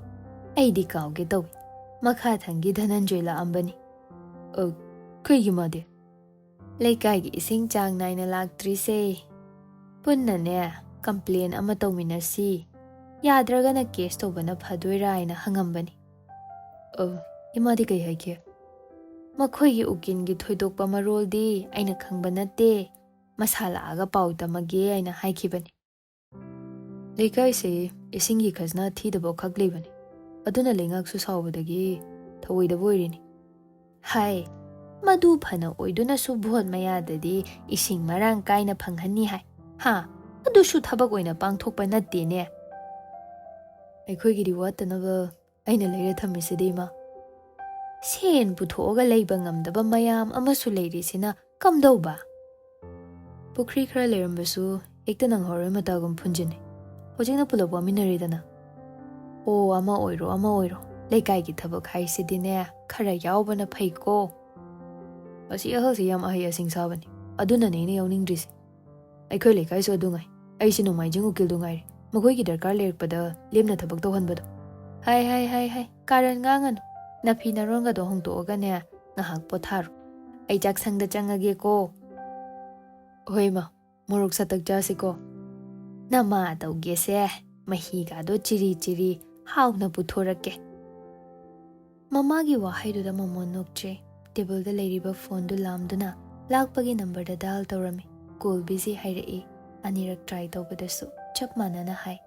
ꯑꯩꯗꯤ ꯀꯥꯎꯒꯦ ꯇꯧꯏ, ꯃꯈꯥ ꯊꯪꯒꯤ ꯙꯅꯟꯖꯣꯏ ꯂꯥꯛꯑꯝꯕꯅꯤ꯫ "ꯑ, ꯀꯩꯒꯤ ꯃꯥꯗꯤ?" "ꯂꯩꯀꯥꯏꯒꯤ ꯏꯁꯤꯡ ꯆꯥꯡ ꯅꯥꯏꯅ ꯂꯥꯛꯇ꯭ꯔꯤꯁꯦ, ꯄꯨꯟꯅꯅꯦ ꯀꯝꯄ꯭ꯂꯦꯟ ꯑꯃ ꯇꯧꯃꯤꯟꯅꯁꯤ, ꯌꯥꯗ꯭ꯔꯒꯅ ꯀꯦꯁ ꯇꯧꯕꯅ ꯐꯗꯣꯏꯔꯥ ꯍꯥꯏꯅ ꯍꯪꯉꯝꯕꯅꯤ꯫" "ꯑ, ꯏꯃꯥꯗꯤ ꯀꯩ ꯍꯥꯏꯒꯦ?" "ꯃꯈꯣꯏꯒꯤ ꯎꯀꯤꯜꯒꯤ ꯊꯣꯏꯗꯣꯛꯄ ꯃꯔꯣꯜꯗꯤ ꯑꯩꯅ ꯈꯪꯕ ꯅꯠꯇꯦ, ꯃꯁꯥ ꯂꯥꯛꯑꯒ ꯄꯥꯎ ꯇꯝꯃꯒꯦ ꯍꯥꯏꯅ ꯍꯥꯏꯈꯤꯕꯅꯤ꯫" "ꯂꯩꯀꯥꯏꯁꯦ ꯏꯁꯤꯡꯒꯤ ꯈꯖꯅꯥ ꯊꯤꯗꯕ ꯈꯛ ꯂꯩꯕꯅꯤ, ꯑꯗꯨꯅ ꯂꯩꯉꯥꯛꯁꯨ ꯁꯥꯎꯕꯗꯒꯤ ꯊꯧꯑꯣꯏꯗꯕ ꯑꯣꯏꯔꯤꯅꯤ꯫" "ꯍꯥꯏ, ꯃꯗꯨ ꯐꯅ ꯑꯣꯏꯗꯨꯅꯁꯨ ꯚꯣꯠ ꯃꯌꯥꯗꯗꯤ ꯏꯁꯤꯡ ꯃꯔꯥꯡ ꯀꯥꯏꯅ ꯐꯪꯍꯟꯅꯤ ꯍꯥꯏ꯫ ꯍꯥ, ꯑꯗꯨꯁꯨ ꯊꯕꯛ ꯑꯣꯏꯅ ꯄꯥꯡꯊꯣꯛꯄ ꯅꯠꯇꯦꯅꯦ꯫" "ꯑꯩꯈꯣꯏꯒꯤꯗꯤ ꯋꯥꯠꯇꯅꯕ ꯑꯩꯅ ꯂꯩꯔ ꯊꯝꯃꯤꯁꯤꯗꯤ, ꯏꯃꯥ꯫" "ꯁꯦꯟ ꯄꯨꯊꯣꯛꯑꯒ ꯂꯩꯕ ꯉꯝꯗꯕ ꯃꯌꯥꯝ ꯑꯃꯁꯨ ꯂꯩꯔꯤꯁꯤꯅ ꯀꯝꯗꯧꯕ?" "ꯄꯨꯈ꯭ꯔꯤ ꯈꯔ ꯂꯩꯔꯝꯕꯁꯨ ꯍꯦꯛꯇ ꯅꯪꯍꯧꯔꯣꯏ, ꯃꯇꯥꯒꯨꯝ ꯐꯨꯟꯖꯤꯟꯅꯩ꯫ ꯍꯧꯖꯤꯛꯅ ꯄꯨꯂꯞ ꯋꯥꯃꯤꯟꯅꯔꯦꯗꯅ꯫" "ꯑꯣ, ꯑꯃ ꯑꯣꯏꯔꯣ, ꯑꯃ ꯑꯣꯏꯔꯣ, ꯂꯩꯀꯥꯏꯒꯤ ꯊꯕꯛ ꯍꯥꯏꯁꯤꯗꯤꯅꯦ, ꯈꯔ ꯌꯥꯎꯕꯅ ꯐꯩꯀꯣ꯫" "ꯑꯁꯤ ꯑꯍꯜꯁꯤ ꯌꯥꯝ ꯑꯍꯩ ꯑꯁꯤꯡ ꯁꯥꯕꯅꯤ, ꯑꯗꯨꯅꯅꯦ ꯑꯩꯅ ꯌꯥꯎꯅꯤꯡꯗ꯭ꯔꯤꯁꯦ꯫ ꯑꯩꯈꯣꯏ ꯂꯩꯀꯥꯏꯁꯨ ꯑꯗꯨ ꯉꯥꯏ, ꯑꯩꯁꯦ ꯅꯣꯡꯃꯥꯏꯖꯤꯡ ꯎꯀꯤꯜꯗꯨ ꯉꯥꯏꯔꯦ, ꯃꯈꯣꯏꯒꯤ ꯗꯔꯀꯥꯔ ꯂꯩꯔꯛꯄꯗ ꯂꯦꯝꯅ ꯊꯕꯛ ꯇꯧꯍꯟꯕꯗꯣ꯫" "ꯍꯥꯏ, ꯍꯥꯏ, ꯍꯥꯏ, ꯍꯥꯏ, ꯀꯥꯔꯟ ꯉꯥꯡꯉꯅꯨ꯫ ꯅꯐꯤ ꯅꯔꯣꯟꯒꯗꯣ ꯍꯣꯡꯗꯣꯛꯑꯒꯅꯦ, ꯉꯥꯏꯍꯥꯛ ꯄꯣꯊꯥꯔꯣ꯫ ꯑꯩ ꯆꯥꯛꯁꯪꯗ ꯆꯪꯉꯒꯦꯀꯣ꯫" "ꯍꯣꯏ, ꯏꯃꯥ, ꯃꯣꯔꯣꯛ ꯁꯥꯇꯛ ꯆꯥꯁꯤꯀꯣ꯫ ꯅꯃꯥ ꯇꯧꯒꯦꯁꯦ, ꯃꯍꯤꯒꯗꯣ ꯆꯤꯔꯤ ꯆꯤꯔꯤ ꯍꯥꯎꯅ ꯄꯨꯊꯣꯔꯛꯀꯦ꯫ ꯃꯃꯥꯒꯤ ꯋꯥꯍꯩꯗꯨꯗ ꯃꯃꯣꯟ ꯅꯣꯛꯇ꯭ꯔꯦ꯫ ꯇꯦꯕꯜꯗ ꯂꯩꯔꯤꯕ ꯐꯣꯟꯗꯨ ꯂꯥꯝꯗꯨꯅ ꯂꯥꯛꯄꯒꯤ ꯅꯝꯕꯔꯗ ꯗꯥꯏꯜ ꯇꯧꯔꯝꯃꯤ꯫ ꯀꯣꯜ ꯕꯤꯖꯤ ꯍꯥꯏꯔꯛꯏ꯫ ꯑꯅꯤꯔꯛ ꯇ꯭ꯔꯥꯏ ꯇꯧꯕꯗꯁꯨ ꯆꯞ ꯃꯥꯟꯅꯅ ꯍꯥꯏ꯫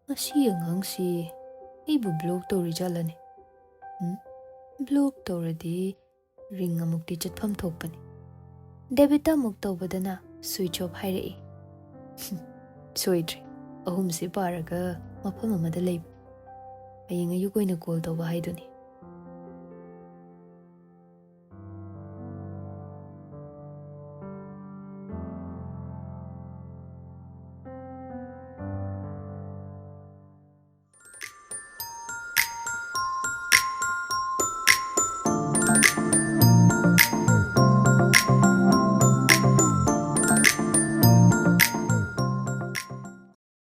"ꯃꯁꯤ ꯑꯉꯥꯡꯁꯤ ꯑꯩꯕꯨ ꯕ꯭ꯂꯣꯛ ꯇꯧꯔꯤꯖꯥꯠꯂꯅꯦ? ꯎꯝ, ꯕ꯭ꯂꯣꯛ ꯇꯧꯔꯗꯤ ꯔꯤꯡ ꯑꯃꯨꯛꯇꯤ ꯆꯠꯐꯝ ꯊꯣꯛꯄꯅꯤ꯫" ꯗꯦꯕꯤꯠꯇ ꯑꯃꯨꯛ ꯇꯧꯕꯗꯅ ꯁ꯭ꯋꯤꯆ ꯑꯣꯐ ꯍꯥꯏꯔꯛꯏ꯫ "ꯁꯣꯏꯗ꯭ꯔꯦ, ꯑꯍꯨꯝꯁꯤ ꯄꯥꯔꯒ ꯃꯐꯝ ꯑꯃꯗ ꯂꯩꯕ꯫ ꯍꯌꯦꯡ ꯑꯌꯨꯛ ꯑꯣꯏꯅ ꯀꯣꯜ ꯇꯧꯕ ꯍꯥꯏꯗꯨꯅꯤ꯫